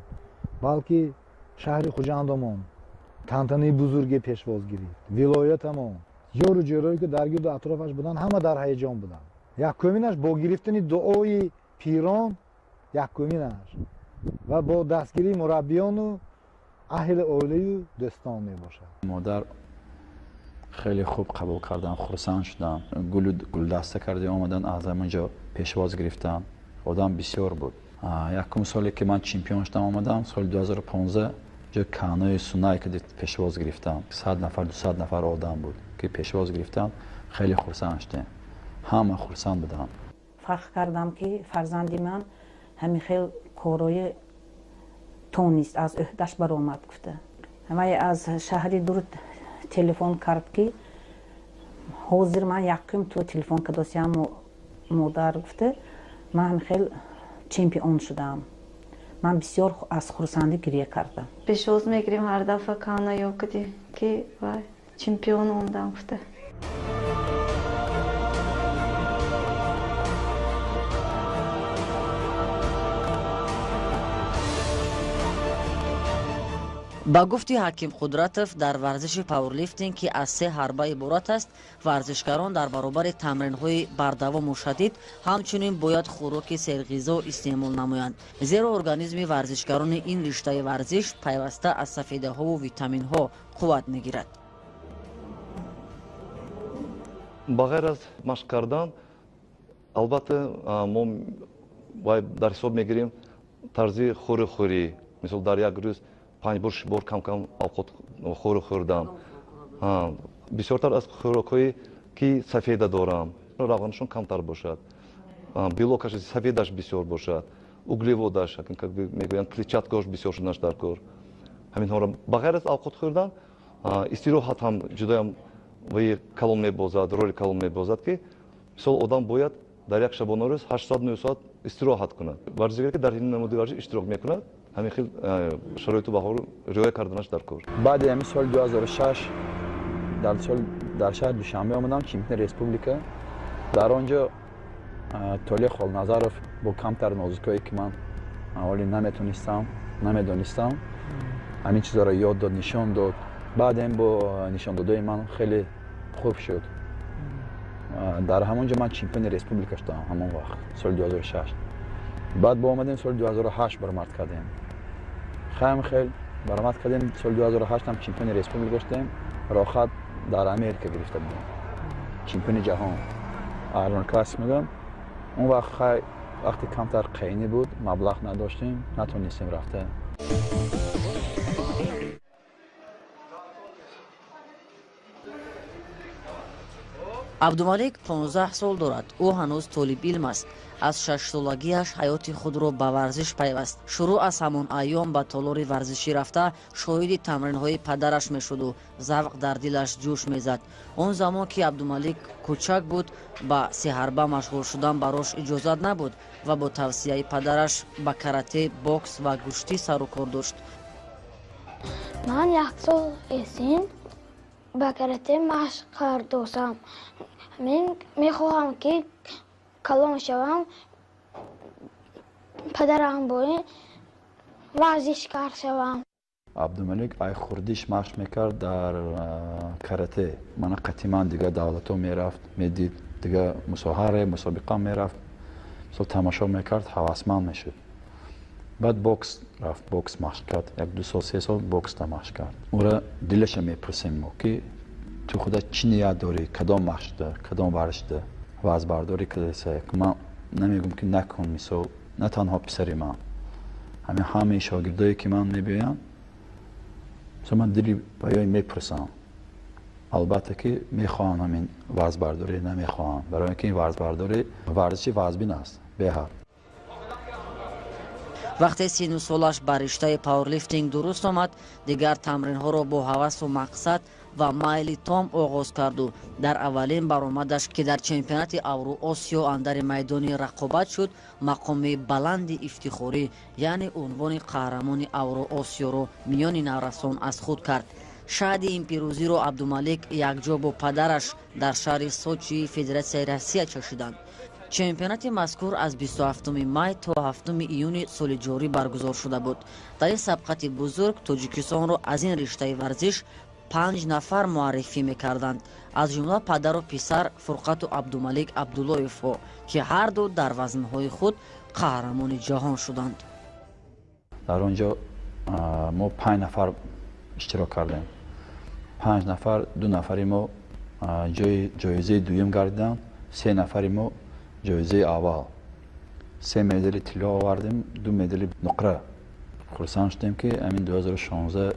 балки шаҳри Хуҷандамон тантанаи бузурге пешвоз гирифт. Вилоятамон, ёру ҷӯрое ки дар гирду атрофаш буданд, ҳама дар ҳаяҷон буданд. Якуминаш бо гирифтани дуои пирон, якуминаш ва бо дастгирии мураббиёну аҳли оилаю дӯстон мебошад. Модар хеле хуб қабул кардам, хурсанд шудам. Гулу гулдаста карда омадан, аз ҳамон ҷо пешвоз гирифтам. Одам бисёр буд. Якум соле ки ман чемпион шудам омадам, соли 2015 ҷо канои Сунай ки пешвоз гирифтам. 100 нафар, 200 нафар одам буд ки пешвоз гирифтам, хеле хурсанд шудем. Ҳама хурсанд буданд. Фахр кардам, ки фарзанди ман ҳамин хел корои тонист, аз ӯҳдаш баромад гуфта. Вай аз шаҳри дур телефон кард, ки ҳозир ман якум ту телефон кардосиям, модар, гуфта, ман ҳамин хел чемпион шудам. Ман бисёр аз хурсандӣ гиря кардам. Пешвоз мегирем ҳар дафъа кана ёкади, ки вай чемпион омдам гуфта. Ба гуфти Ҳаким Қудратов, дар варзиши пауэрлифтинг, ки аз се ҳарба иборат аст, варзишгарон дар баробари тамринҳои бардавому шадид ҳамчунин бояд хӯроки серғизо истеъмол намоянд, зеро организми варзишгарони ин риштаи варзиш пайваста аз сафедаҳову витаминҳо қувват мегирад. Ба ғайр аз машқ кардан, албатта, мо дар ҳисоб мегирем тарзи хӯрихӯрӣ. Мисол, дар як рӯз 5 бор, 6 бор кам-кам овқот хӯрӣ хӯрдан, бисёртар аз хӯрокҳое ки сафеда доранд, равғанашон камтар бошад, белокаш, сафедаш бисёр бошад, углеводаш, как бы мегӯянд, клетчаткаош бисёр шуданаш дар кор. Ҳаминҳоро ба ғайр аз овқот хӯрдан, истироҳат ҳам ҷудоям ваи калон мебозад, роли калон мебозад, ки мисол, одам бояд дар як шабонарӯз 8 соат, 9 соат истироҳат кунад. Варзишгаре ки дар ин намуди варзиш иштирок мекунад, ҳамин хел шароиту баҳору риоя карданаш дар кор. Баъди ҳамин соли 2006 дар шаҳри Душанбе омадам, чемпиони республика. Дар он ҷо Толе Холназаров бо камтар нозукое, ки ман ҳоле наметонистам, намедонистам, ҳамин чизҳоро ёд дод, нишон дод. Баъдем бо нишондодои ман хеле хуб шуд. Дар ҳамон ҷо ман чемпиони республика шудам ҳамон вақт, соли 2006. Баъд бо омадем, соли 2008 баромад кардем. Хаем хел баромад кардем, соли 2008 ҳам чемпиони республика шудем. Рохат дар Америка гирифта будем, чемпиони ҷаҳон, Арнолд Классик мегӯям. Он вақт хай вақти камтар қайнӣ буд, маблағ надоштем, натонистем рафта. Абдумалик 15 сол дорад. Ӯ ҳанӯз толибилм аст. Аз шашсолагиаш ҳаёти худро ба варзиш пайваст. Шурӯъ аз ҳамон айём ба толори варзишӣ рафта, шоҳиди тамринҳои падараш мешуду завқ дар дилаш ҷӯш мезад. Он замон ки Абдумалик кӯчак буд, ба сеҳарба машғул шудан барош иҷозат набуд ва бо тавсияи падараш ба карате, бокс ва гӯштӣ сару кор дошт. Ман як сол эсин ба карате машқ кардосам. Мен мехоҳам, ки калон шавам, падарам боин варзишкар шавам. Абдумалик ай хурдиш машқ мекард дар карате. Мана қатиман дигар давлатҳо мерафт, медид, дигар мусоҳаре мусобиқа мерафт, мисол, тамошо мекард, ҳавасманд мешуд. Баъд бокс рафт, бокс машқ кард, як 2 сол, 3 сол боксда машқ кард. Ӯра дилаша мепурсем мо, ки ту худа чӣ ният дорӣ, кадом машқда, кадом варзишда вазбардорӣ кардаса? Ман намегӯм, ки накун. Мисол, на танҳо писари ман, ҳамин ҳамаи шогирдое, ки ман мебиёям, мисол, ман дили баёи мепурсам. Албатта, ки мехоҳам ҳамин вазбардорӣ, намехоҳам, барои ин ки ин варзбардорӣ варзиши вазбин аст беҳад. Вақте сину солаш ба риштаи пауэрлифтинг дуруст омад, дигар тамринҳоро бо ҳавасу мақсад ва майли том оғоз карду дар аввалин баромадаш, ки дар чемпионати Авроосиё андари майдони рақобат шуд, мақоми баланди ифтихорӣ, яъне унвони қаҳрамони Авроосиёро миёни наврасон аз худ кард. Шаҳди ин пирӯзиро Абдумалик якҷо бо падараш дар шаҳри Сочии Федератсияи Россия чашиданд. Чемпионати мазкур аз 27 май то 7 июни соли ҷорӣ баргузор шуда буд. Дар ин сабқати бузург Тоҷикистонро аз ин риштаи варзиш панҷ нафар муаррифӣ мекарданд, аз ҷумла падару писар Фурқату Абдумалик Абдуллоевҳо, ки ҳарду дар вазнҳои худ қаҳрамони ҷаҳон шуданд. Дар он ҷо мо панҷ нафар иштирок кардем. Панҷ нафар, ду нафари мо ҷоизаи дуюм гардиданд, се нафари мо ҷоизаи аввал. Се медали тилло овардем, ду медали нуқра. Хурсанд шудем, ки ҳамин 2016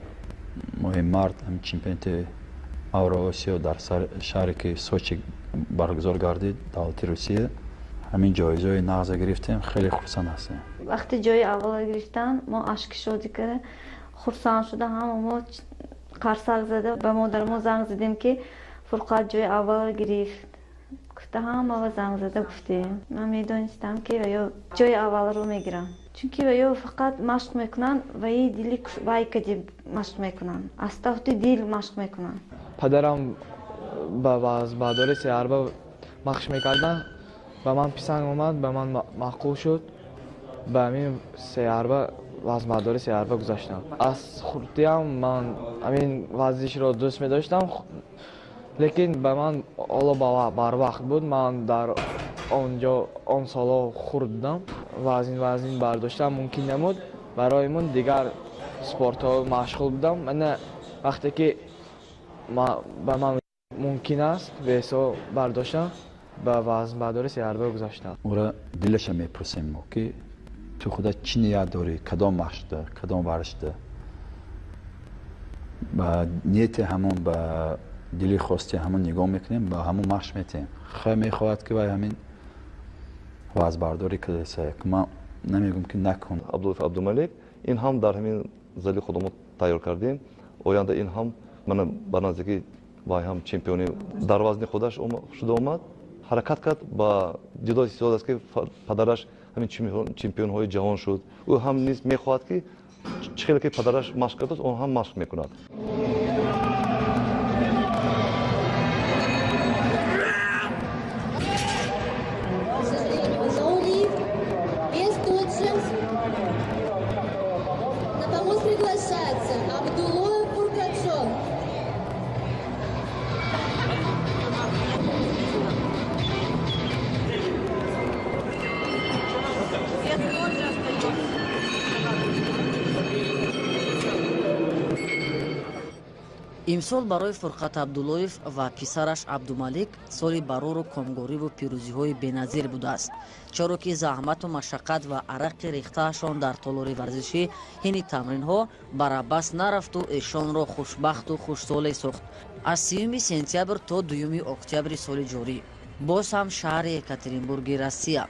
моҳи март ҳамин чемпионати Авроосиё дар шаҳре ки Сочи баргузор гардид, давлати Русия, ҳамин ҷоизаҳои нағза гирифтем, хеле хурсанд ҳастем. Вақти ҷои аввалро гирифтан, мо ашки шодӣ карда хурсанд шуда, ҳама мо қарсак зада ба модармо занг задем, ки Фурқат ҷои аввалро гирифт. Гуфта ҳамава занг зада гуфтем. Ман медонистам, ки ё ҷои аввалро мегирам, чунки ё фақат машқ мекунанд ва и дили вай кади машқ мекунанд, аз тафти дил машқ мекунанд. Падарам ба вазнбардории сеҳарба машқ мекарданд, ба ман писанд омад, ба ман маъқул шуд, ба ҳамин сеҳарба вазнбардории сеҳарба гузаштам. Аз хурдиам ман ҳамин варзишро дӯст медоштам, лекин ба ман ҳоло барвақт буд. Ман дар он ҷо он солҳо хурд будам, вазн бардоштан мумкин набуд барои ман. Дигар спортҳо машғул будам. Мана вақте ки ба ман мумкин аст весо бардоштан, ба вазнбардории сеҳарба гузаштам. Ӯра дилаша мепурсем мо, ки ту худа чӣ ният дорӣ, кадом машқда, кадом варзишда? Ба нияти ҳамон, ба дили хости ҳамон нигоҳ мекунем, ба ҳамон машқ метиҳем. Хай мехоҳад ки вай ҳамин вазнбардорӣ кардаса, ман намегӯм ки накун. Абдуллоев Абдумалик ин ҳам дар ҳамин зали худамо тайёр кардем. Оянда ин ҳам мана ба наздикӣ вай ҳам чемпиони дар вазни худаш шуда омад. Ҳаракат кард, ба ҷудо истифода аст, ки падараш ҳамин чемпионҳои ҷаҳон шуд. Ӯ ҳам низ мехоҳад, ки чӣ хеле ки падараш машқ кардааст, он ҳам машқ мекунад. Имсол барои Фурқат Абдуллоев ва писараш Абдумалик соли барору комгориву пирӯзиҳои беназир будааст, чаро ки заҳмату машаққат ва арақи рехтаашон дар толори варзишӣ ҳини тамринҳо барабас нарафту эшонро хушбахту хушсоле сохт. Аз 3 сентябр то 2 октябри соли ҷорӣ боз ҳам шаҳри Екатеринбурги Россия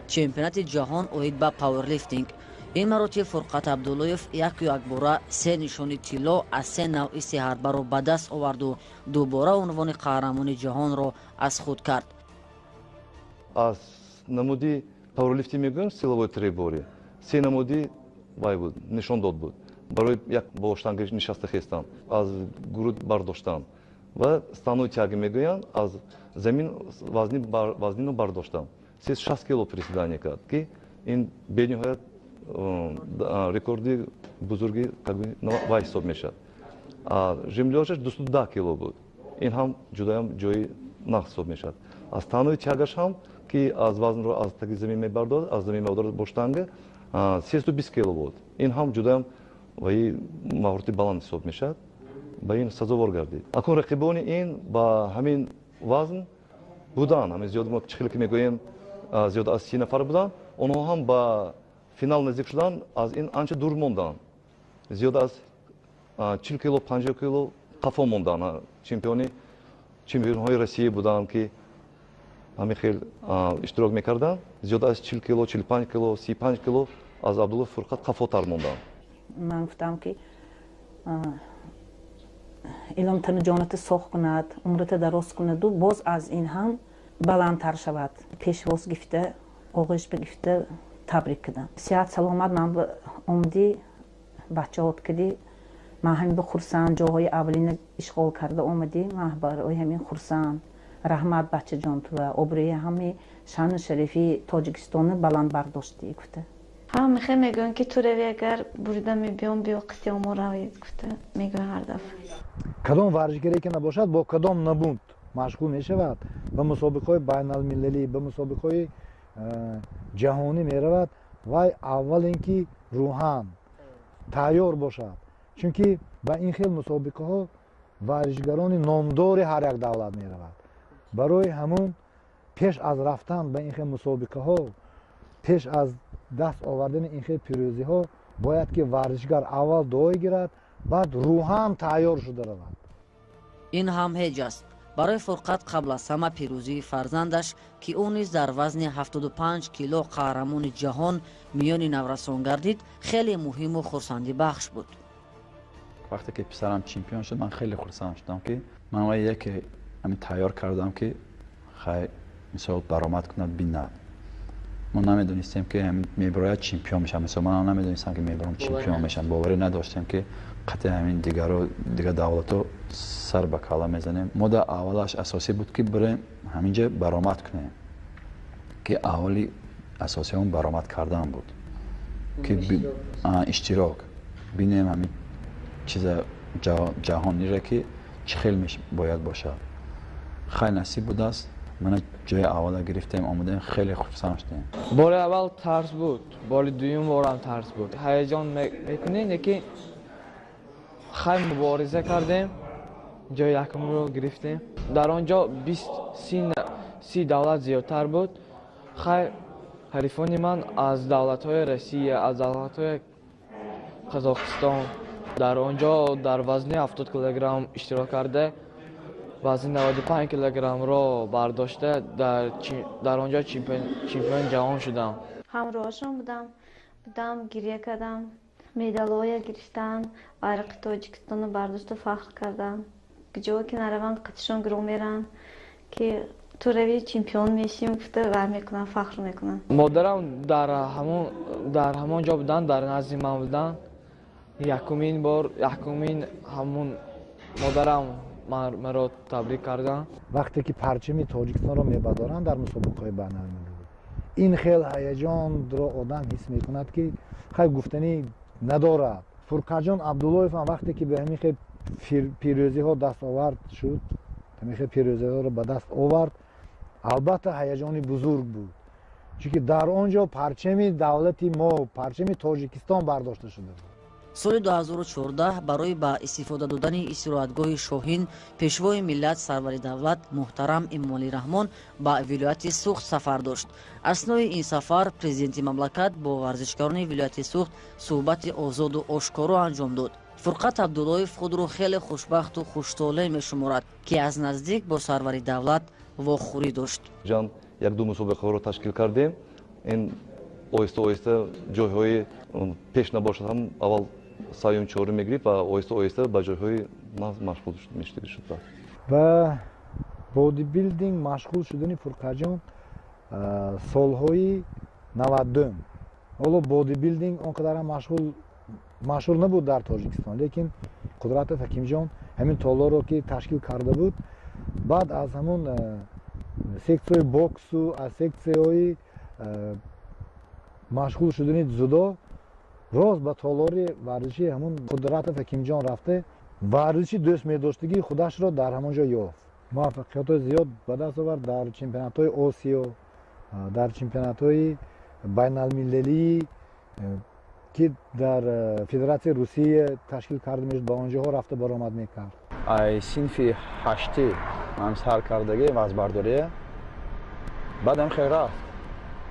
чемпионати ҷаҳон оид ба пауэрлифтинг. Ин маротиб Фурқат Абдуллоев яку якбора 3 нишони тилло аз 3 навъи сеҳарбаро ба даст оварду дубора унвони қаҳрамони ҷаҳонро аз худ кард. Аз намуди пауэрлифтинг мегӯям, силовой требори 3 намуди вай буд, нишондод буд барои як бо штанга нишаста хестан, аз груд бардоштан ва становой тяги мегӯянд, аз замин вазнино бардоштан. 360 кило приседание кард, ки ин бениҳоят рекорди бузурги вай ҳисоб мешавад. Жим лёжаш 210 кило буд, ин ҳам ҷудаям ҷои нағз ҳисоб мешавад. Аз становой тягаш ҳам, ки аз вазнро аз таги замин мебардорад, аз замин мебардорад бо штанга, 320 кило буд, ин ҳам ҷудаям ваи маҳорати баланд ҳисоб мешавад. Ба ин сазовор гардид. Акун рақибони ин ба ҳамин вазн буданд, ҳамин зиёд мо чӣ хеле ки мегӯем, зиёд аз 30 нафар буданд, онҳо ҳам ба финал наздик шудан, аз ин анча дур монданд, зиёд аз 40 кило, 50 кило қафо монданд. Чемпионҳои Россия буданд, ки ҳамин хел иштирок мекарданд, зиёд аз 40 кило, 45 кило, 35 кило аз Абдуллоев Фурқат қафотар монданд. Ман гуфтам, ки илом тану ҷоната соғ кунад, умрата дароз кунаду боз аз ин ҳам баландтар шавад. Пешвоз гифта, оғӯш бигифта табрик кардам. Сиҳат саломат ман омадӣ, бачаҳот кардӣ, ман ҳамин хурсанд, ҷоҳои аввалина ишғол карда омадӣ, ман барои ҳамин хурсанд. Раҳмат бачаҷон тура, обрӯи ҳами шаъну шарифи Тоҷикистонро баланд бардоштӣ гуфта. Ҳама мехоҳ мегӯянд, ки ту рави, агар бурида мебиём, биё қисти омо равед гуфта мегӯянд ҳар дафъа. Кадом варзишгаре ки набошад, бо кадом набуд машғул мешавад, ба мусобиқаҳои байналмилалӣ, ба мусобиқаҳои ҷаҳонӣ меравад, вай аввал ин ки рӯҳан тайёр бошад, чунки ба ин хел мусобиқаҳо варзишгарони номдори ҳар як давлат меравад. Барои ҳамун пеш аз рафтан ба ин хел мусобиқаҳо, пеш аз даст овардани ин хел пирӯзиҳо бояд ки варзишгар аввал дуой гирад, баъд рӯҳан тайёр шуда равад. Ин ҳам ҳеҷ аст. Барои Фурқат қабл аз ҳама пирӯзии фарзандаш, ки ӯ низ дар вазни 75 кило қаҳрамони ҷаҳон миёни наврасон гардид, хеле муҳиму хурсандибахш буд. Вақте ки писарам чемпион шуд, ман хеле хурсанд шудам, ки ман вай яке ҳамин тайёр кардам, ки хай мисол баромад кунад, бинад. Мо намедонистем, ки мебирояд, чемпион мешавад. Мисол, ман намедонистам, ки мебиром, чемпион мешавам. Боварӣ надоштем, ки қатъи ҳамин дигаро, дигар давлатҳо сар ба калла мезанем. Мо дар аввалаш асосӣ буд, ки бирем, ҳаминҷа баромад кунем, ки аввали асосии он баромад кардан буд, ки иштирок бинем, ҳамин чиза ҷаҳонире, ки чӣ хел бояд бошад. Хай, насиб будааст, мана ҷои аввала гирифтем, омадем, хеле хурсанд шудем. Бори аввал тарс буд, бори дуюм борам тарс буд, ҳаяҷон мекунӣ, лекин хай, мубориза кардем, ҷои якумро гирифтем. Дар он ҷо 20-30 давлат зиёдтар буд. Хай, ҳарифони ман аз давлатҳои Россия, аз давлатҳои Қазоқистон. Дар он ҷо дар вазни 70 килограмм иштирок карда, вазни 95 килограммро бардошта, дар он ҷо чемпиони ҷаҳон шудам. Ҳамроҳашон будам, гиря кардам. Медалҳоя гирифтан, байрақи Тоҷикистонро бардошта фахр кардам. Ҷое ки нараванд, қатишон гирӯ меранд, ки ту рави, чемпион мешим, гуфта вай мекунам, фахр мекунам. Модарам дар ҳамон ҷо буданд, дар назди ман буданд. Якумин бор, якумин ҳамун модарам маро табрик карданд. Вақте ки парчами Тоҷикистонро мебардоранд дар мусобиқаҳои байналмилалӣ, ин хел ҳаяҷонро одам ҳис мекунад, ки хай, гуфтанӣ надорад. Фурқатҷон Абдуллоев ҳам вақте ки ба ҳамин хел пирӯзиҳо дастовард шуд, ҳамин хел пирӯзиҳоро ба даст овард, албатта, ҳаяҷони бузург буд, чунки дар он ҷо парчами давлати мо, парчами Тоҷикистон бардошта шуда буд. Соли 2014 барои ба истифода додани истироҳатгоҳи Шоҳин Пешвои миллат, сарвари давлат муҳтарам Эмомалӣ Раҳмон ба вилояти Суғд сафар дошт. Аснои ин сафар президенти мамлакат бо варзишгарони вилояти Суғд суҳбати озоду ошкоро анҷом дод. Фурқат Абдуллоев худро хеле хушбахту хуштолеъ мешуморад, ки аз наздик бо сарвари давлат вохӯрӣ дошт. Ҷан як-ду мусобиқаҳоро ташкил кардем. Ин оҳиста оҳиста ҷойҳои пеш набошад ҳам, аввал сеюм, чорум мегирифт ва оҳиста оҳиста ба ҷойҳои нағз машғул шуд. Ба бодибилдинг машғул шудани Фурқатҷон солҳои 90-ум. Ҳоло бодибилдинг он қадарам машҳур набуд дар Тоҷикистон, лекин Қудратов Ҳакимҷон ҳамин толорро ки ташкил карда буд, баъд аз ҳамун сексияҳои боксу аз сексияҳои машғул шудани дзюдо рост ба толори варзиши ҳамун Қудратов Ҳакимҷон рафта, варзиши дӯст медоштагии худашро дар ҳамон ҷо ёфт. Муваффақиятҳои зиёд ба даст овард дар чемпионатҳои Осиё, дар чемпионатҳои байналмилалии, ки дар Федератсияи Русия ташкил карда мешуд, ба он ҷоҳо рафта баромад мекард. Ай синфи ҳаштӣ ман сар кардагӣ вазбардория, баъдам хел рафт,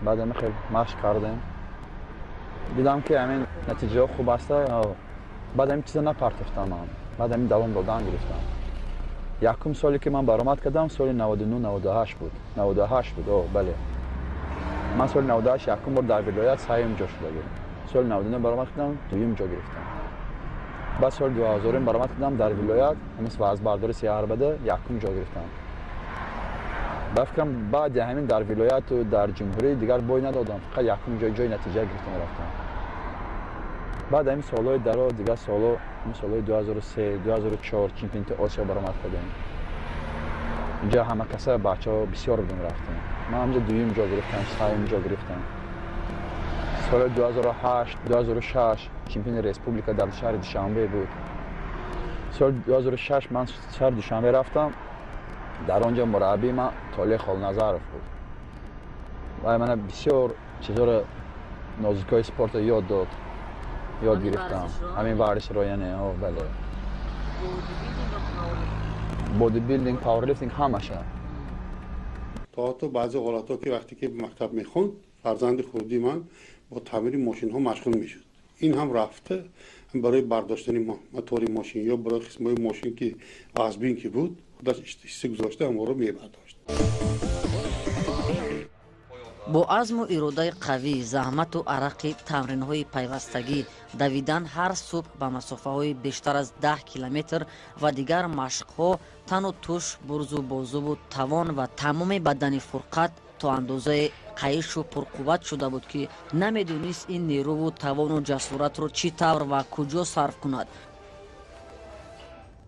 баъдам хел машқ кардем, дидам, ки ҳамин натиҷаҳо хуб аста. Баъд ҳамин чиза напартофтам ман, баъд ҳамин давом додан гирифтам. Якум соле ки ман баромад кардам, соли 99, 98 буд, 98 буд. О, бале, ман соли 98 якум бор дар вилоят сеюм ҷо шудагӣ. Соли 99 баромад кардам, дуюм ҷо гирифтам. Баъд соли 2000 баромад кардам дар вилоят, ҳамин вазбардори сеҳарбада якум ҷо гирифтам. Ба фикрам, баъди ҳамин дар вилояту дар ҷумҳурӣ дигар бой надодам, фақат якум ҷой, ҷои натиҷа гирифтам, рафтам. Баъд ҳамин солҳои даро, дигар солҳо, солҳои 2003, 2004 чемпионати Осиё баромад кардем. Инҷа ҳама каса бачаҳо бисёр будем, рафтем, ман ҳамҷа дуюм ҷо гирифтам, сеюм ҷо гирифтам. Соли 2008, 2006 чемпиони республика дар шаҳри Душанбе буд. Соли 2006 ман шаҳри Душанбе рафтам. Дар он ҷо мураббии ман Толе Холназаров буд. Вай мана бисёр чизҳоро, нозукиҳои спортро ёд дод, ёд гирифтам ҳамин варзишро. Яъне, бале, бодибилдинг, пауэрлифтинг, ҳамаша. То ҳатто баъзе ҳолатҳо, ки вақте ки мактаб мехонд, фарзанди хурдии ман бо таъмири мошинҳо машғул мешуд. Ин ҳам рафта Барои бардоштани мотори мошин ё барои қисмҳои мошин ки вазбин ки буд, худаш ҳисса гузошта ҳамонро мебардошт. Бо азму иродаи қавӣ, заҳмату арақи тамринҳои пайвастагӣ, давидан ҳар субҳ ба масофаҳои бештар аз 10 километр ва дигар машқҳо, тану туш, бурзу бозуву тавон ва тамоми бадани Фурқат то андозаи қайишу пурқувват шуда буд, ки намедонист ин нерӯву тавону ҷасоратро чӣ тавр ва куҷо сарф кунад.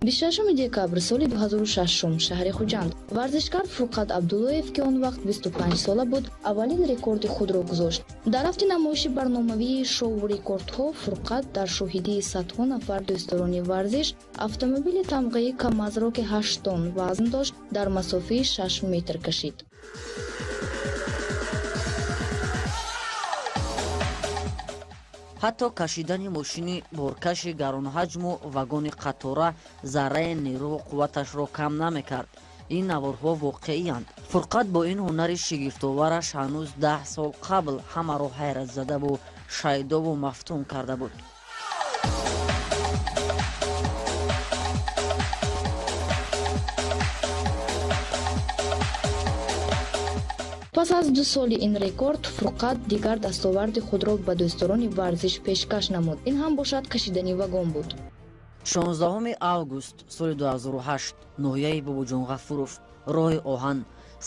26 декабр соли 2006, шаҳри Хуҷанд. Варзишкар Фурқат Абдуллоев, ки он вақт 25 сола буд, аввалин рекорди худро гузошт. Дар рафти намоиши барномавии шоу рекордҳо Фурқат дар шоҳидии садҳо нафар дӯстдорони варзиш автомобили тамғаи Камазро, ки 8 тонн вазн дошт, дар масофаи 6 метр кашид. Ҳатто кашидани мошини боркаши гаронҳаҷму вагони қатора зарраи нерӯву қувваташро кам намекард. Ин наворҳо воқеиянд. Фурқат бо ин ҳунари шигифтовараш ҳанӯз 10 сол қабл ҳамаро ҳайратзадаву шайдову мафтун карда буд. Пас аз 2 соли ин рекорд, Фурқат дигар дастоварди худро ба дӯстдорони варзиш пешкаш намуд. Ин ҳам бошад кашидани вагон буд. 16 август соли 2008, ноҳияи Бобоҷон Ғафуров, роҳи оҳан.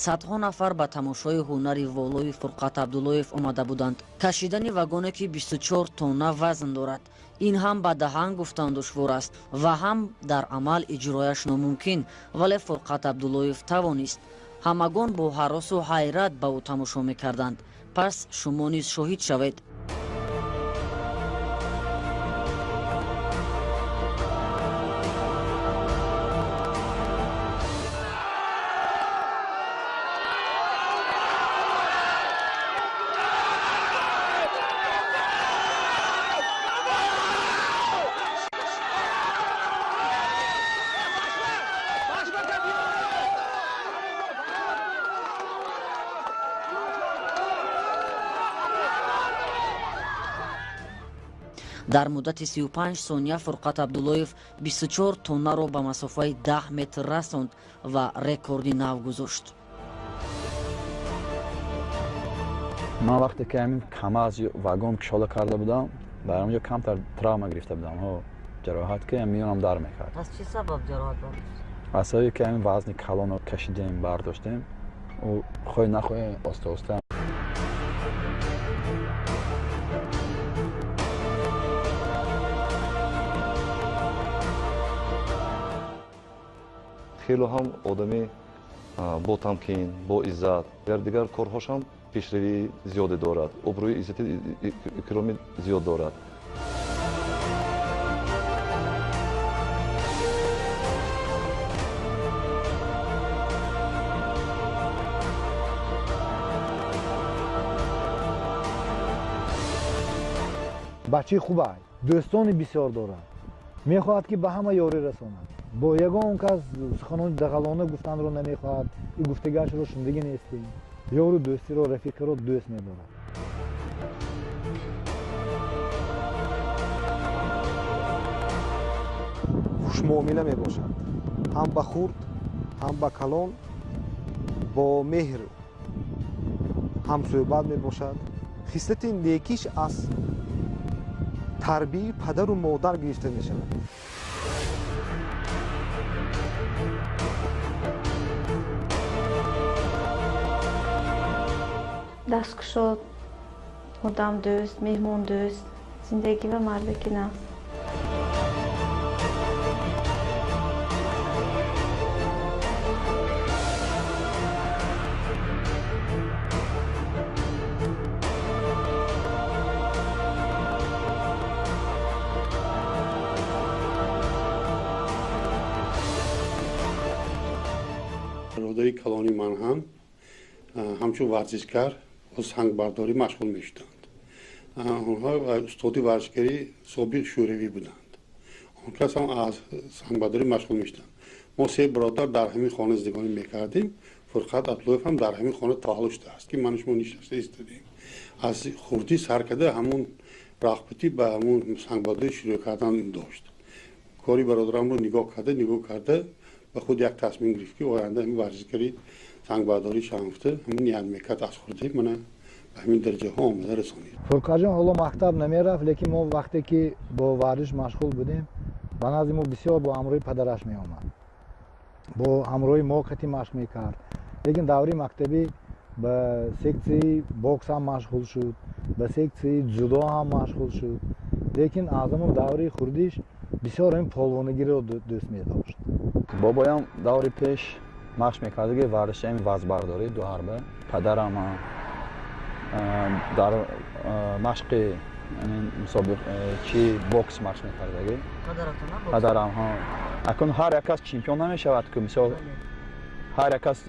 Садҳо нафар ба тамошои ҳунари волои Фурқат Абдуллоев омада буданд. Кашидани вагоне, ки 24 тонна вазн дорад, ин ҳам ба даҳан гуфтан душвор аст ва ҳам дар амал иҷрояш номумкин, вале Фурқат Абдуллоев тавонист. Ҳамагон бо ҳаросу ҳайрат ба ӯ тамошо мекарданд. Пас шумо низ шоҳид шавед. Дар муддати 35 сония Фурқат Абдуллоев 24 тоннаро ба масофаи 10 метр расонд ва рекорди нав гузошт. Ман вақте ки ҳамин КамАЗ вагон кушода карда будам, дар он ҷо камтар травма гирифта будам, ҷароҳат, ки миёнам дар мекард. Аз чӣ сабаб ҷароҳат бардошт? Аз сабаби ки ҳамин вазни калонро кашидем, бардоштем, ӯ хоҳӣ нахоҳӣ оста-оста. Хело ҳам одами ботамкин, боиззат, дар дигар корҳош ҳам пешравии зиёде дорад, обрӯи иззати икроми зиёд дорад. Бачаи хубай, дӯстони бисёр дорад, мехоҳад, ки ба ҳама ёрӣ расонад. Бо ягон кас суханони дағалона гуфтанро намехоҳад, и гуфтагиашро шунидагӣ нестем. Ёру дӯстиро, рафиқиро дӯст медорад. Хушмуомила мебошад, ҳам ба хурд, ҳам ба калон, бо меҳр ҳамсӯҳбат мебошад. Хислати некиш аз тарбияи падару модар гирифта мешавад. Дасткушод, одамдӯст, меҳмондӯст, зиндагӣ ва мардаки нағз. Бародари калони ман ҳам ҳамчун варзишкар бо сангбардорӣ машғул мешуданд. Онҳо устоди варзишгари собиқ шӯравӣ буданд. Он кас ҳам аз сангбардорӣ машғул мешуданд. Мо се бародар дар ҳамин хона зиндагонӣ мекардем. Фурқат Абдуллоев ҳам дар ҳамин хона таваллуд шудааст, ки ману шумо нишаста истодем. Аз хурдӣ сар карда ҳамон Рағбатӣ ба ҳамун сангбардорӣ шурӯъ кардан дошт. Кори бародарамро нигоҳ карда ба худ як тасмим гирифт, ки оянда ҳамин варзишгари сангбардорӣ шавам гуфта, ҳамин ният мекард аз хурдӣ мана ба ҳамин дараҷаҳо омада расонид. Фурқатҷон ҳоло мактаб намерафт, лекин мо вақте ки бо варзиш машғул будем, ба назди мо бисёр бо ҳамроҳи падараш меомад, бо ҳамроҳи мо қати машқ мекард. Лекин даври мактабӣ ба сексияи бокс ҳам машғул шуд, ба сексияи ҷудо ҳам машғул шуд. Лекин аз ҳамон даври хурдиш бисёр ҳамин полвонагиро дӯст медошт. Бобоям даври пеш машқ мекард, ки варзиши ҳамин вазбардорӣ дуҳарба. Падарам дар машқи чи бокс машқ мекардаги. Падарам акун ҳар як кас чемпион намешавад, ки мисол ҳар як кас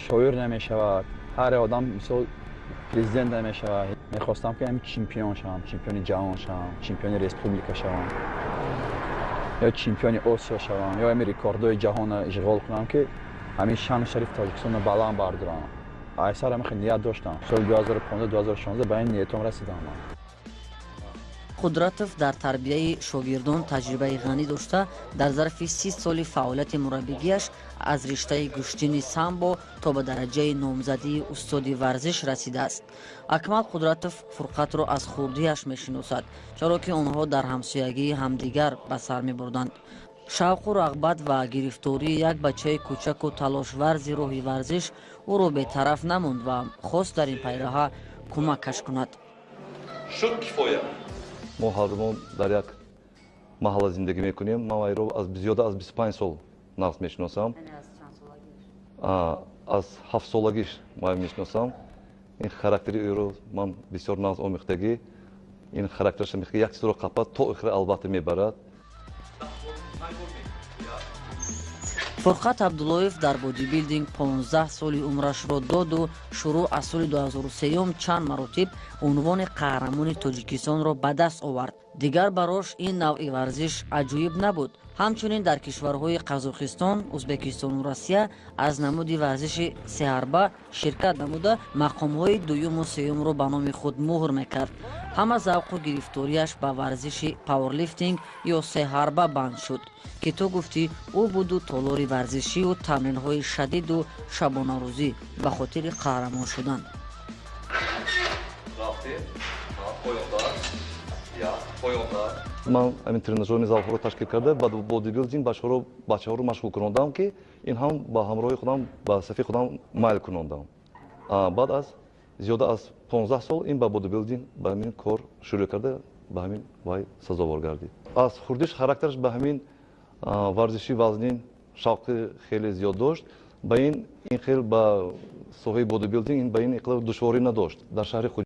шоир намешавад, ҳар як одам мисол президент намешавад. Мехостам, ки ҳамин чемпион шавам, чемпиони ҷаҳон шавам, чемпиони республика шавам ё чемпиони Осиё шавам, ё ҳамин рекордҳои ҷаҳонро ишғол кунам, ки ҳамин шаъну шарифи Тоҷикистонро баланд бардорам. Айсар ҳамин хел ният доштам. Соли 2015-2016 ба ин ниятом расидам ман. Қудратов дар тарбияи шогирдон таҷрибаи ғанӣ дошта, дар зарфи 30 соли фаъолияти мураббигиаш аз риштаи гӯштини самбо то ба дараҷаи номзадии устоди варзиш расидааст. Акмал Қудратов Фурқатро аз хурдиаш мешиносад, чаро ки онҳо дар ҳамсоягии ҳамдигар ба сар мебурданд. Шавқу рағбат ва гирифтории як бачаи кӯчаку талошварзи роҳи варзиш ӯро бетараф намонд ва хост дар ин пайраҳа кӯмакаш кунад. Шуд кифоя. Мо ҳардумон дар як маҳалла зиндагӣ мекунем. Ман вайро зиёда аз 25 сол нағз мешиносам. Аз 7-солагиш вай мешиносам. Ин характери ӯро ман бисёр нағз омӯхтагӣ. Ин характераша мехоҳад як чизро қапад, то охира албатта мебарад. Фурқат Абдуллоев дар бодибилдинг 15 соли умрашро доду шурӯъ аз соли 2003 чанд маротиб унвони қаҳрамони Тоҷикистонро ба даст овард. Дигар барош ин навъи варзиш аҷоиб набуд. Ҳамчунин дар кишварҳои Қазоқистон, Ӯзбекистону Россия аз намуди варзиши сеҳарба ширкат намуда, мақомҳои дуюму сеюмро ба номи худ муҳр мекард. Ҳама завқу гирифториаш ба варзиши пауэрлифтинг ё сеҳарба банд шуд, ки ту гуфтӣ ӯ буду толори варзишию тамринҳои шадиду шабонарӯзӣ ба хотири қаҳрамон шудан. Ман ҳамин тренажерни залҳоро ташкил карда, ба бодибилдинг бачаҳоро машғул кунондам, ки ин ҳам ба ҳамроҳи худам ба сафи худам майл кунондам. Баъд аз зиёда аз 15 сол ин ба бодибилдинг ба ҳамин кор шурӯъ карда, ба ҳамин вай сазовор гардид. Аз хурдиш характераш ба ҳамин варзиши вазнин шавқи хеле зиёд дошт. Ба ин хел ба соҳаи бодибилдинг ба ин иқдор душворӣ надошт. Дар шаҳри